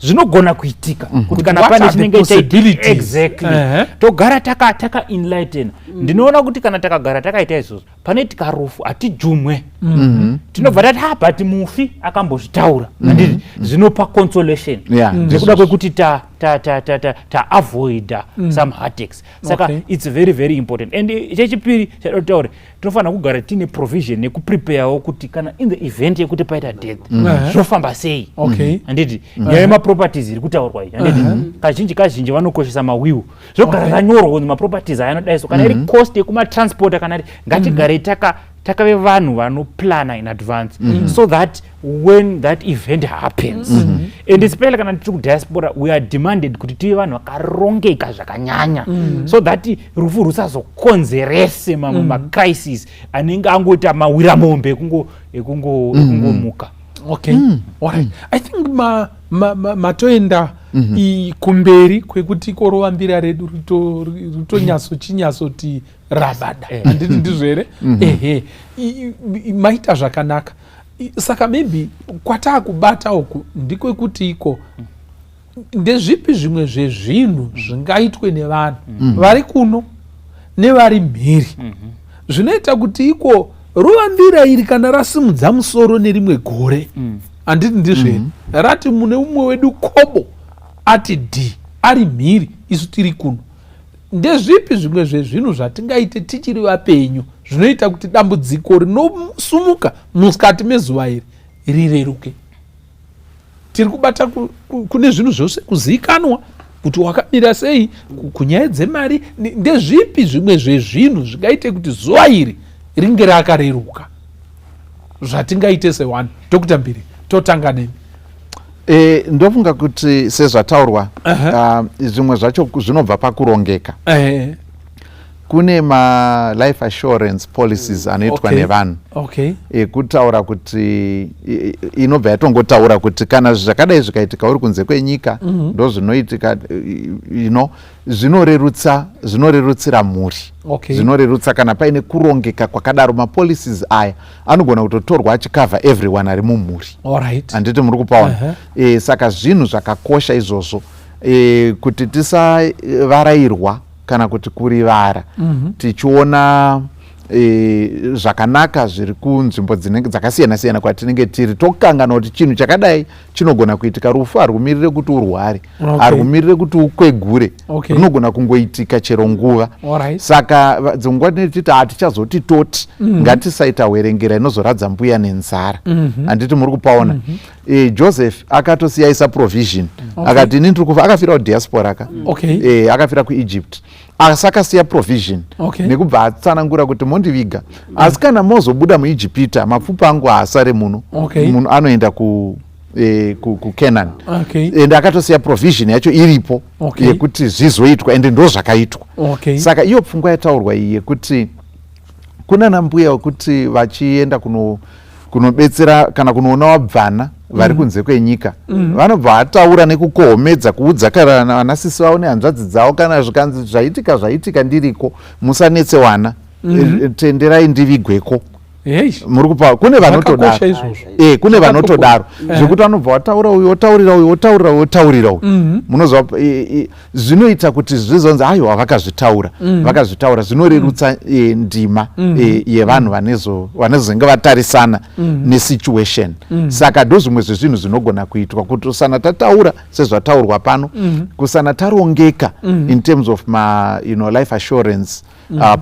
Zvinogona kuitika kuti kana What pane are the chinenge possibilities? Exactly. Togara taka enlighten. Ndinoona kuti kana takagara takaita izvozvo, panoitika rufu hatijumwe. Tinobva tati, ha, but mufi akambozvitaura, handiti? Zvinopa consolation nekuda kwekuti taavoida some heartaches. Saka it's very very important. And chechipiri chada kutaura, tinofanira kugara tiine provision nekupreparewo kuti kana in the event yekuti paita death, zvofamba sei, handiti? Nyaya yemaproperties iri kutaurwa iyi, handiti, kazhinji kazhinji vanokoshesa mawill, zvogara zvanyorwa kunzi maproperties aya anodai so, kana iri cost yekumatransporta, kana iri, ngatigarei takave vanhu vanoplana in advance, so that when that event happens, and especially kana tiri kudiaspora, we are demanded kuti tive vanhu vakarongeka zvakanyanya, so that rufu rusazokonzerese mamwe macrisis anenge angoita mawiramombe ekungomuka. Okay, alright. I think matoenda. Kumberi kwekuti rovambira redu ritonyatso-chinyatsoti rabada, handiti ndizvo here? Ehe, maita zvakanaka. Saka maybe kwataakubata uku ndikwekuti iko ndezvipi zvimwe zvezvinhu zvingaitwe nevanhu vari kuno nevari mhiri zvinoita kuti iko rovambira iri kana rasimudza musoro nerimwe gore, handiti ndizvo here, rati mune umwe wedu kobo ati d ari mhiri, isu tiri kuno, ndezvipi zvimwe zvezvinhu zvatingaite tichiri vapenyu zvinoita kuti dambudziko rinosumuka mukati mezuva iri rireruke? Tiri kubata kune zvinhu zvose, kuzivikanwa kuti wakamira sei kunyaya dzemari. Ndezvipi zvimwe zvezvinhu zvingaite kuti zuva iri ringe rakareruka zvatingaite seone? Dr Mbiri, totanga nemi. Ndofunga kuti sezvataurwa, zvimwe zvacho zvinobva pakurongeka. Kune malife assurance policies anoitwa nevanhu ekutaura kuti inobva yatongotaura kuti kana zvakadai zvikaitika uri kunze kwenyika, ndo zvinoitika. Zvinorerutsa, zvinorerutsira mhuri. Zvinorerutsa kana paine kurongeka kwakadaro. Mapolicies aya anogona kutotorwa achicover everyone ari mumhuri. Handiti muri kupaona? Saka zvinhu zvakakosha izvozvo, kuti tisavarairwa kana kuti kurivara tichiona zvakanaka zviri kunzvimbo dzinenge dzakasiyana siyana kwatinenge tiri, tokanganwa kuti chinhu chakadai chinogona kuitika. Rufu harumirire kuti urware, harumirire kuti ukwegure. Runogona kungoitika chero nguva. Saka dzimwe nguva tinenge tichiti hatichazoti toti ngatisaita hwerengera inozoradza mbuya nenzara. Handiti muri kupaona? Joseph akatosiya isa provision. Akati, "Ini ndiri kufa." Akafira kudiaspora ka. Akafira kuEgypt, asi akasiya provision nekubva atsanangura kuti, "Mondiviga, asi kana mozobuda muIjipita, mapfupa angu haasare muno." Munhu anoenda kuCanaan. And akatosiya provision yacho iripo yekuti zvizoitwa, ende ndo zvakaitwa. Saka iyo pfungwa yataurwa iyi yekuti kuna mbuya wekuti vachienda kunobetsera kana kunoona wabvana vari kunze kwenyika, vanobva vataura nekukohomedza kuudza kana vanasisi vavo nehanzvadzi dzavo, kana zvikanzi zvaitika, zvaitika ndiriko, musanetse wana, tenderai ndivigweko. Muri kupa kune vanotodaro. Zvakakosha izvozvo. Kune vanotodaro zvekuti vanobva vataura, uyu otaurira uyu, otaurira uyu, otaurira uyu. Munozwa, zvinoita kuti zvizonzi, "Aiwa, vakazvitaura, vakazvitaura." Zvinorerutsa ndima yevanhu vanezonge vatarisana nesituation. Saka ndo zvimwe zvezvinhu zvinogona kuitwa kuti usana tataura sezvataurwa pano, kusana tarongeka in terms of ma life assurance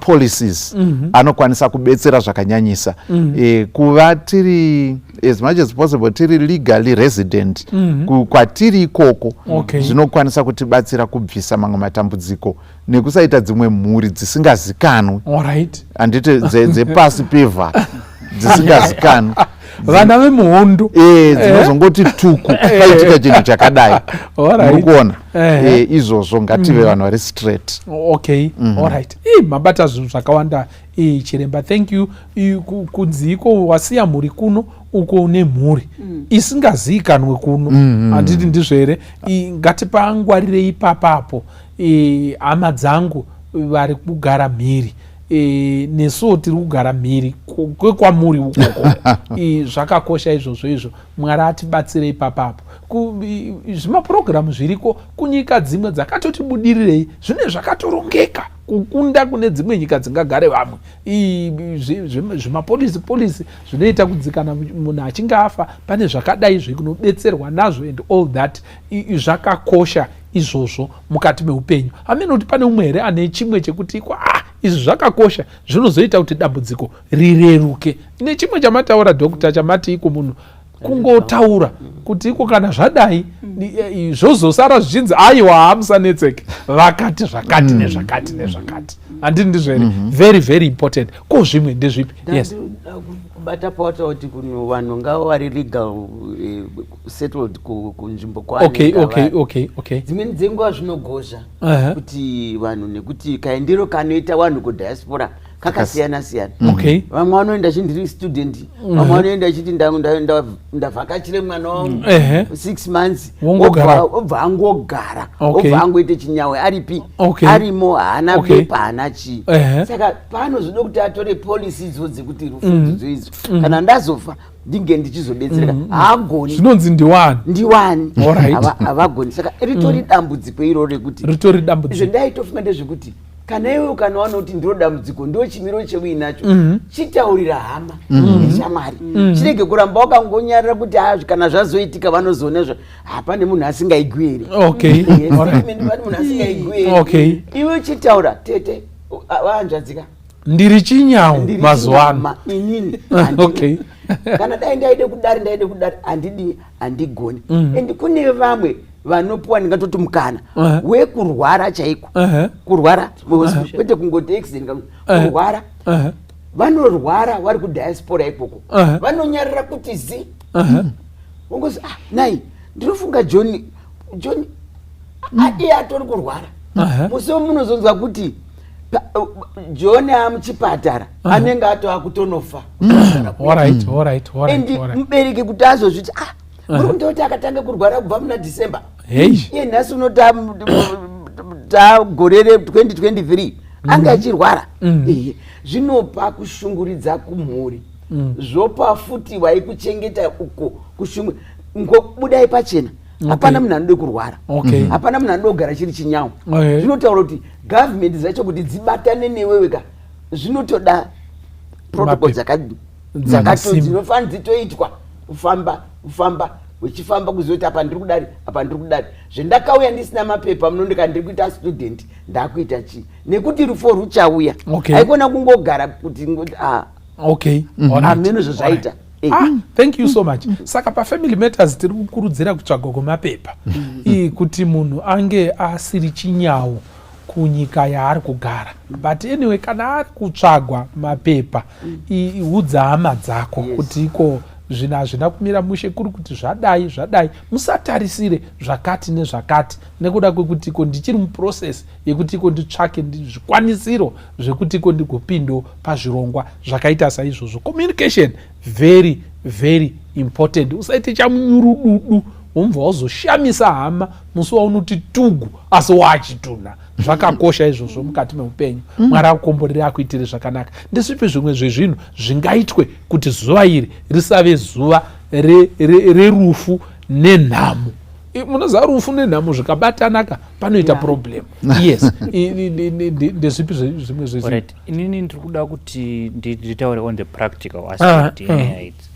policies anokwanisa kubetsera zvakanyanyisa. Kuva tiri, as much as possible, tiri legally resident kwatiri ikoko, zvinokwanisa kutibatsira kubvisa mamwe matambudziko nekusaita dzimwe mhuri dzisingazikanwi. Handiti dzepasi pevha dzisingazikanwi. Vana vemuhondo. Dzinozongoti tuku paitika chinhu chakadai. Muri kuona? Izvozvo ngative vanhu vari straight. Okay, alright. Mabata zvinhu zvakawanda, chiremba, thank you. Kunzi iko wasiya mhuri kuno, uko une mhuri isingazivikanwe kuno, handiti ndizvo here? Ngatipangwarirei ipapapo. Hama dzangu vari kugara mhiri, nesuwo tiri kugara mhiri kwekwamuri ukoko. Zvakakosha izvozvo izvo. Mwari atibatsire ipapapo. Zvimapurogiramu zviriko kunyika dzimwe dzakatoti budirirei, zvine zvakatorongeka kukunda kune dzimwe nyika dzingagare vamwe. Zvimapolicy policy zvinoita kunzi kana munhu achinge afa pane zvakadai zvekunobetserwa nazvo and all that. Zvakakosha izvozvo mukati meupenyu. Hamene kuti pane umwe here ane chimwe chekuti iko, ah, izvi zvakakosha, zvinozoita kuti dambudziko rireruke, nechimwe chamataura, doctor, chamati iko munhu kungotaura kuti iko kana zvadai, zvozosara zvichinzi, "Aiwa, hamusanetseke, vakati zvakati nezvakati nezvakati." Handiti ndizvo here? Very, very important. Ko zvimwe ndezvipi? Yes. Kubata pawataura kuti kuno vanhu ngava vari legal settled kunzvimbo kwavanenge vari. Dzimweni dzenguva zvinogozha kuti vanhu, nekuti kaendero kanoita vanhu kudiaspora. Kakasiyana siyana. Vamwe vanoenda achiti ndiri student, vamwe vanoenda achiti ndavhakachire mwana wangu 6 months, obva angogara, obva angoite chinyawe aripi, arimo, haana pepa, haana chii. Saka paanozoda kuti atore policy idzodzi kuti rufu dzidzo idzo, kana ndazofa ndinge ndichizobetsereka, haagoni. Zvinonzi ndiwani. Ndiwani, havagoni. Saka ritori dambudziko iro rekuti Ritori dambudziko. Zvendaitofunga ndezvekuti kana iwe ukanowana kuti ndiro dambudziko, ndo chimiro cheuinacho, chitaurira hama neshamwari, chirege kuramba wakangonyarira kuti ha, kana zvazoitika vanozoona zva hapane munhu asingaigwi here. Pane munhu asingaigwi here? Iwe chitaura, tete, vahanzvadzika. Ndiri chinyau mazuva ano. Inini kana dai ndaide kudari, ndaide kudari, handidi, handigoni. And kune vamwe vanopiwa, ndingatoti mukana wekurwara chaiko, kurwara kwete kungoti accident, kurwara. Vanorwara vari kudiaspora ikoko, vanonyarira kuti zi ungozi, ah, nai ndinofunga John, John iye atori kurwara. Musi wemunozonzwa kuti John amuchipatara, anenge atova kutonofa. And mubereki kuti azozviti, ah, muri kundoti akatanga kurwara kubva muna December, iye nhasi uno tagore re2023 anga achirwara. Zvinopa kushunguridza kumhuri, zvopa futi waikuchengeta uko kushungu. Ngobudai pachena, hapana munhu anode kurwara, hapana munhu anode kugara chiri chinyawo. Zvinotaura kuti gavhumendi dzacho kuti dzibatane newewe ka, zvinotoda protocol dzakato dzinofanira dzitoitwa, kufamba kufamba uchifamba kuzoti apa ndiri kudari, apa ndiri kudari, zvendakauya ndisina mapepa munondika, ndiri kuita student, ndakuita chii, nekuti rufo ruchauya. Haikona kungogara kuti ah, hameno zvezvaita. Ah, thank you so much. Saka pafamily matters tiri kukurudzira kutsvagwa kwemapepa kuti munhu ange asiri chinyawo kunyika yaari kugara. But anyway, kana ari kutsvagwa mapepa, udza hama dzako kuti iko zvinhu hazvina kumira mushe, kuri kuti zvadai zvadai, musatarisire zvakati nezvakati nekuda kwekuti iko ndichiri muprocess yekuti iko nditsvake zvikwanisiro zvekuti iko ndigopindawo pazvirongwa zvakaita saizvozvo. Communication, very very important. Usaite chamunyurududu womubva wazoshamisa hama musi waunoti tugu asi waachitunha. Zvakakosha izvozvo mukati meupenyu. Mwari akukomborere, akuitire zvakanaka. Ndezvipi zvimwe zvezvinhu zvingaitwe kuti zuva iri risave zuva rerufu nenhamo? Munoziva rufu nenhamo zvikabatanaka panoita problem. Yes, ndezvipi zvimwe zvezvinhu? Alright, inini ndiri kuda kuti nditaure on the practical aspect yenyaya idzi.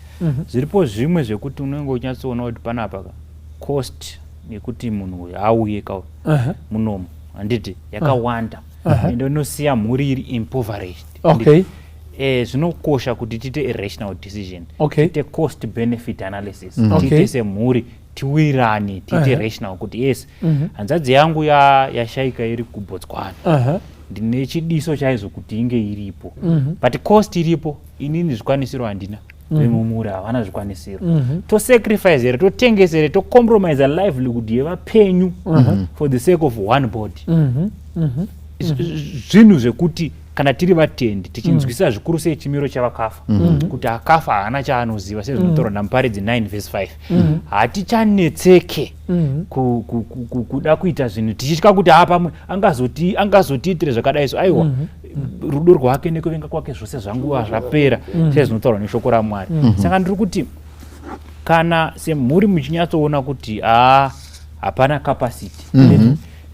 Zviripo zvimwe zvekuti unenge uchinyatsoona kuti panapa ka cost yekuti munhu uyu auye ka munomu, handiti, yakawanda, ende inosiya mhuri iri impoverished. Zvinokosha kuti tiite a rational decision, tiite cost benefit analysis, tiite semhuri, tiwirirane, tiite rational kuti yes, hanzvadzi yangu yashaika iri kuBotswana, ndine chidiso chaizvo kuti inge iripo, but cost iripo, inini zvikwanisiro handina, vemumuri havana zvikwanisiro. Tosacrifice here, totengesa here, tocompromise livelihood yevapenyu for the sake of one body? Zvinhu zvekuti kana tiri vatendi tichinzwisisa zvikuru sei chimiro chavakafa, kuti akafa haana chaanoziva, sezvinotaurwa naMuparidzi 9 verse 5, hatichanetseke kuda kuita zvinhu tichitya kuti ha, pamwe angazotiitire zvakadai. So aiwa, rudo rwake nekuvenga kwake zvose zvanguva zvapera, sezvinotaurwa neshoko raMwari. Saka ndiri kuti kana semhuri muchinyatsoona kuti haa, hapana capacity,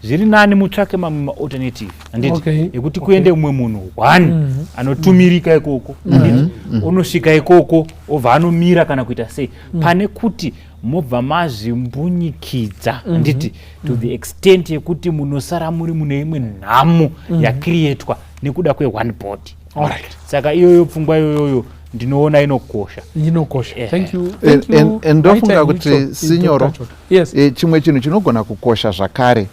zviri nani mutsvake mamwe maalternative, handiti, ekuti kuende umwe munhu one anotumirika ikoko, handiti, unosvika ikoko obva anomira kana kuita sei, pane kuti mobva mazvimbunyikidza, handiti, to the extent yekuti munosara muri mune imwe nhamo yakacreatwa nekuda kweone body. Saka iyoyo pfungwa iyoyoyo ndinoona inokosha. Inokosha. Thank you. Thank you. Ndofunga kuti sinyoro, yes. Chimwe chinhu chinogona kukosha zvakare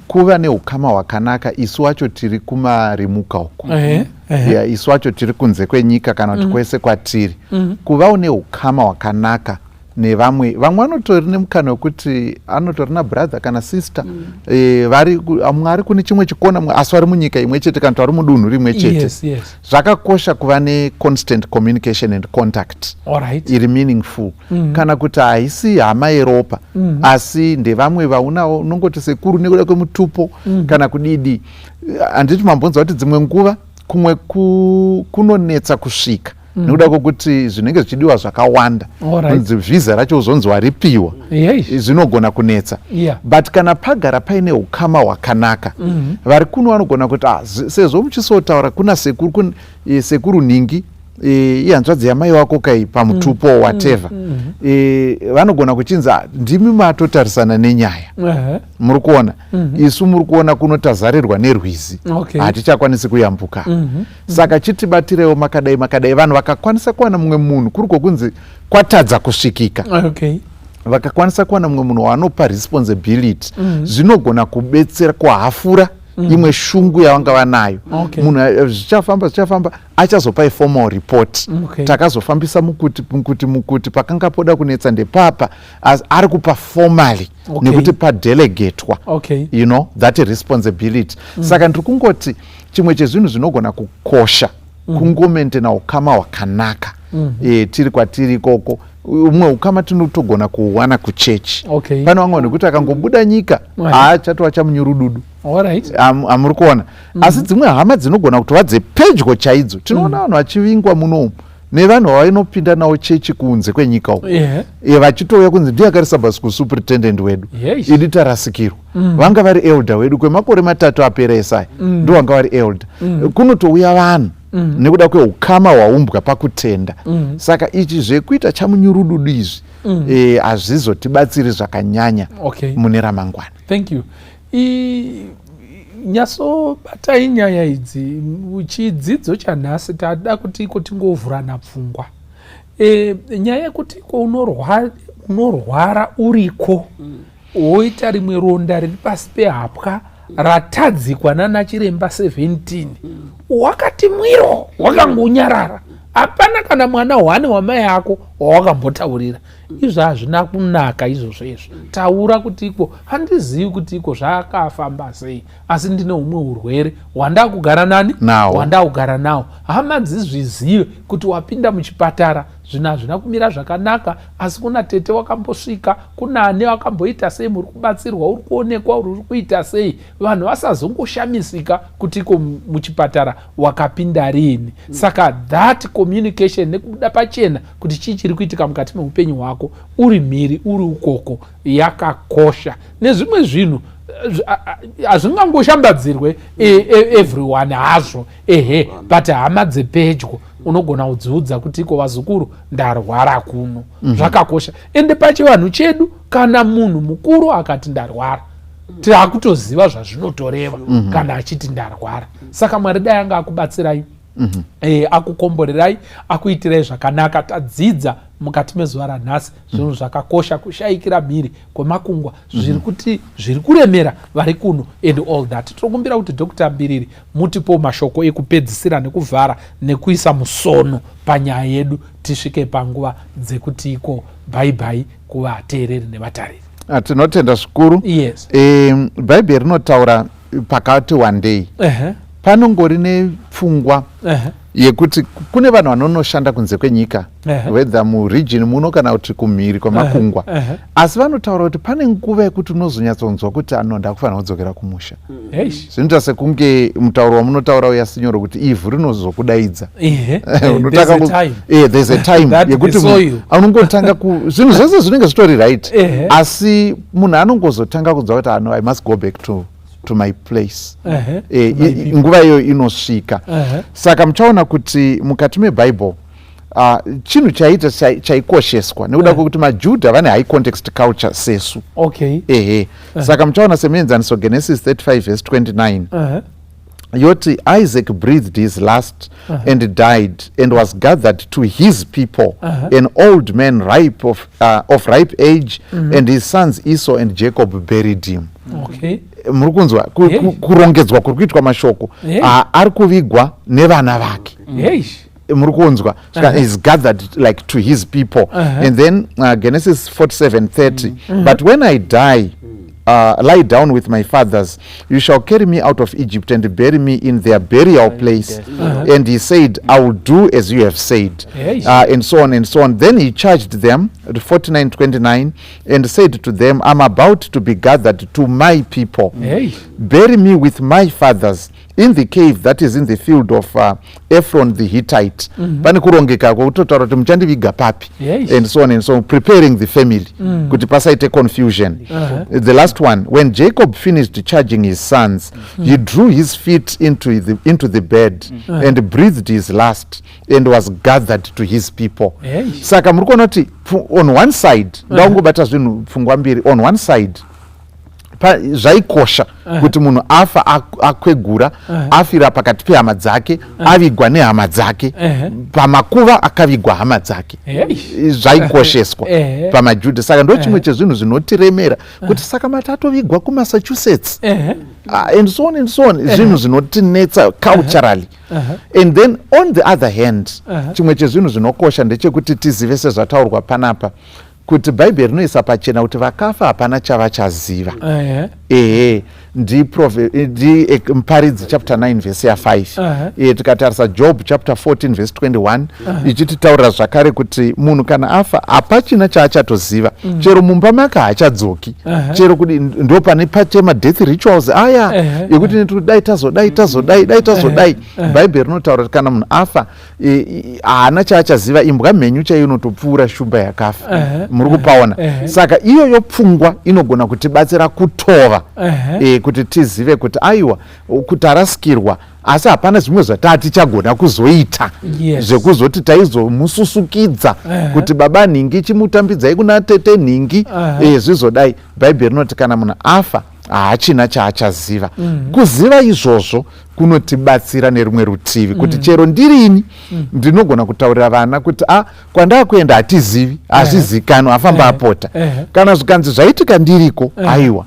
kuva neukama hwakanaka isu wacho tiri kumarimuka uko, yeah, isu wacho tiri kunze kwenyika kana kuti kwese kwatiri, kuva une ukama hwakanaka. Nevamwe vamwe vanotori nemukana wekuti anotori nabrother kana sister mm. Vari mumwe ari kune chimwe chikona, mumwe asi vari munyika imwe chete kana kuti vari mudunhu rimwe chete. Zvakakosha kuva neconstant communication and contact iri meaningful. Kana kuti haisi hama yeropa, asi ndevamwe vaunawo, unongoti sekuru nekuda kwemutupo kana kudidi. Handiti mambonzwa kuti dzimwe nguva kumwe kunonetsa kusvika nekuda kwokuti zvinenge zvichidiwa zvakawanda? Kunzi vhisa racho uzonzi waripiwa, zvinogona kunetsa. But kana pagara paine ukama hwakanaka, vari kuno vanogona kuti, ah, sezvo muchisotaura kuna sekuru, sekuru nhingi, ihanzvadzi yamai wako kai pamutupo, whatever, vanogona kuchinzi, "Ah, ndimi matotarisana nenyaya." Muri kuona, isu muri kuona kuno tazarirwa nerwizi, hatichakwanisi kuyambuka, saka chitibatirewo makadai makadai. Vanhu vakakwanisa kuwana mumwe munhu kuri kwokunzi kwatadza kusvikika, vakakwanisa kuwana mumwe munhu waanopa responsibility, zvinogona kubetsera kuhafura imwe shungu yavanga vanayo. Munhu zvichafamba, zvichafamba, achazopa iformal report. Takazofambisa mukuti mukuti mukuti, pakanga poda kunetsa ndepapa, asi ari kupa formally nekuti padelegatwa that responsibility. Saka ndiri kungoti chimwe chezvinhu zvinogona kukosha kungomaintaina ukama hwakanaka. Tiri kwatiri ikoko, umwe ukama tinotogona kuuwana kuchechi. Pane vamwe vanhu kuti akangobuda nyika, haachatova chamunyurududu. Hamuri kuona? Asi dzimwe hama dzinogona kutova dzepedyo chaidzo. Tinoona vanhu vachivingwa munomu nevanhu vainopinda navo chechi kunze kwenyika uko, vachitouya kunzi ndiye akari Sabbath school superintendent wedu, idi tarasikirwa. Vanga vari elder wedu kwemakore 3 apera esaya, ndo vanga vari elder. Kunotouya vanhu nekuda kweukama hwaumbwa pakutenda. Saka ichi zvekuita chamunyurududu izvi hazvizotibatsiri zvakanyanya mune ramangwana. Thank you. Nyatsobatai nyaya idzi. Chidzidzo chanhasi tada kuti iko tingovhurana pfungwa. Nyaya yekuti iko unorwara uriko, woita rimwe ronda riri pasi pehapwa ratadzikwa nana chiremba 17, wakati mwiro, wakangonyarara, hapana kana mwana hwane wamai ako wawakambotaurira. Izvo hazvina kunaka izvozvo. Izvo taura kuti iko handizivi kuti iko zvakafamba sei, asi ndine humwe urwere hwandakugara nani. Nawo. Hwandakugara nawo. Hama dzizvizive kuti wapinda muchipatara, zvinhu hazvina kumira zvakanaka, asi kuna tete wakambosvika, kuna ane wakamboita sei, muri kubatsirwa, uri kuonekwa, uri kuita sei. Vanhu vasazongoshamisika kuti iko muchipatara wakapinda riini. Saka that communication nekubuda pachena kuti chii chiri kuitika mukati meupenyu hwako uri mhiri, uri ukoko, yakakosha. Nezvimwe zvinhu hazvingangoshambadzirwe everyone hazvo, ehe, but hama dzepedyo unogona kudziudza kuti iko vazukuru, ndarwara kuno. Zvakakosha. Ende pachivanhu chedu, kana munhu mukuru akati ndarwara, taakutoziva zvazvinotoreva. Kana achiti ndarwara. Saka Mwari dai anga akubatsirai, akukomborerai, akuitirai zvakanaka. Tadzidza mukati mezuva ranhasi zvinhu zvakakosha, kushayikira mhiri kwemakungwa, zviri kuti zviri kuremera vari kuno and all that. Tinokumbira kuti Dr Mbiriri mutipo mashoko ekupedzisira nekuvhara nekuisa musono panyaya yedu, tisvike panguva dzekuti iko bye bye kuvateereri nevatariri. Ah, tinotenda zvikuru. Bhaibheri rinotaura pakati one day, panongori nepfungwa yekuti kune vanhu vanonoshanda kunze kwenyika, whether muregion muno kana kuti kumhiri kwemakungwa, asi vanotaura kuti pane nguva yekuti unozonyatsonzwa kuti ano ndakufanira kudzokera kumusha. Zvinoita sekunge mutauro wamunotaura uya, sinyoro, kuti ivhu rinozokudaidza. There's a time yekuti unongotanga, zvinhu zvese zvinenge zvitori right, asi munhu anongozotanga kunzwa kuti ano, I must go back to my place. Nguva iyoyo inosvika. Saka muchaona kuti mukati mebhaibheri chinhu chaiita chaikosheswa nekuda kwekuti maJudha vane high context culture sesu. Ehe. Saka muchaona semuenzaniso Genesis 35 verse 29 yoti, "Isaac breathed his last and died and was gathered to his people, an old man ripe of ripe age, and his sons Esau and Jacob buried him." Muri kunzwa kurongedzwa kuri kuitwa mashoko? Ari kuvigwa nevana vake. Muri kunzwa? Uh -huh. Is gathered like to his people. And then Genesis 47:30. But when I die, lie down with my fathers, you shall carry me out of Egypt and bury me in their burial place. And he said, I will do as you have said. And so on and so on. Then he charged them, 49:29, and said to them, I'm about to be gathered to my people. Bury me with my fathers in the cave that is in the field of Ephron the Hittite. Pane kurongeka kwekutotaura kuti muchandiviga papi and so on and so on, preparing the family kuti pasaite confusion. The last one, when Jacob finished charging his sons, he drew his feet into the bed and breathed his last and was gathered to his people. Saka muri kuona kuti on one side, ndaungobata zvinhu pfungwa mbiri, on one side zvaikosha kuti munhu afa akwegura, afira pakati pehama dzake, avigwa nehama dzake pamakuva akavigwa hama dzake. Zvaikosheswa pamaJudha. Saka ndo chimwe chezvinhu zvinotiremera kuti saka mati atovigwa kuMassachusetts and so on and so on, zvinhu zvinotinetsa culturally. And then on the other hand, chimwe chezvinhu zvinokosha ndechekuti tizive, sezvataurwa panapa, kuti Bhaibheri rinoisa pachena kuti vakafa hapana chavachaziva. Ehe, ndiMuparidzi chapter 9 vhesi ya5. Tikatarisa Job chapter 14 vhesi 21, ichititaurira zvakare kuti munhu kana afa hapachina chaachatoziva. Chero mumba make haachadzoki. Chero kuti ndo pane pachema death rituals aya ekuti neti dai tazodai, tazodai, dai tazodai. Bhaibheri rinotaura kuti kana munhu afa haana chaachaziva. Imbwa mhenyu chaiyo inotopfuura shumba yakafa. Muri kupaona? Saka iyoyo pfungwa inogona kutibatsira kutova kuti tizive kuti aiwa, kuti arasikirwa, asi hapana zvimwe zvataa tichagona kuzoita zvekuzoti taizomususukidza kuti baba nhingi chimutambidzai kuna tete nhingi. Zvizodai, Bhaibheri rinoti kana munhu afa haachina chaachaziva. Kuziva izvozvo kunotibatsira nerumwe rutivi kuti chero ndirini ndinogona kutaurira vana kuti a kwandaa kuenda hatizivi, hazvizikanwa, afamba apota. Kana zvikanzi zvaitika ndiriko, aiwa,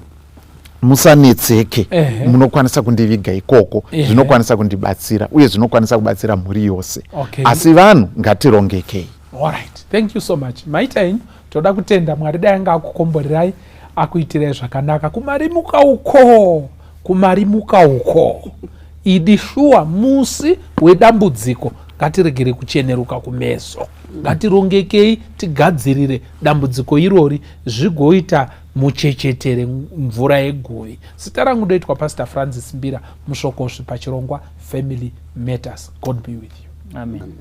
musanetseke, munokwanisa kundiviga ikoko. Zvinokwanisa kundibatsira uye zvinokwanisa kubatsira mhuri yose. Asi vanhu ngatirongekei. Alright, thank you so much. Maita henyu, toda kutenda Mwari. Dai anga akukomborerai, akuitirai zvakanaka kumarimuka uko, kumarimuka uko. Idi shuwa, musi wedambudziko ngatiregere kucheneruka kumeso. Ngatirongekei, tigadzirire dambudziko irori, zvigoita muchechetere mvura yeguvi. Zita rangu ndoitwa Pastor Francis Mbira Musvokosvi pachirongwa Family Matters. God be with you. Amen. Amen.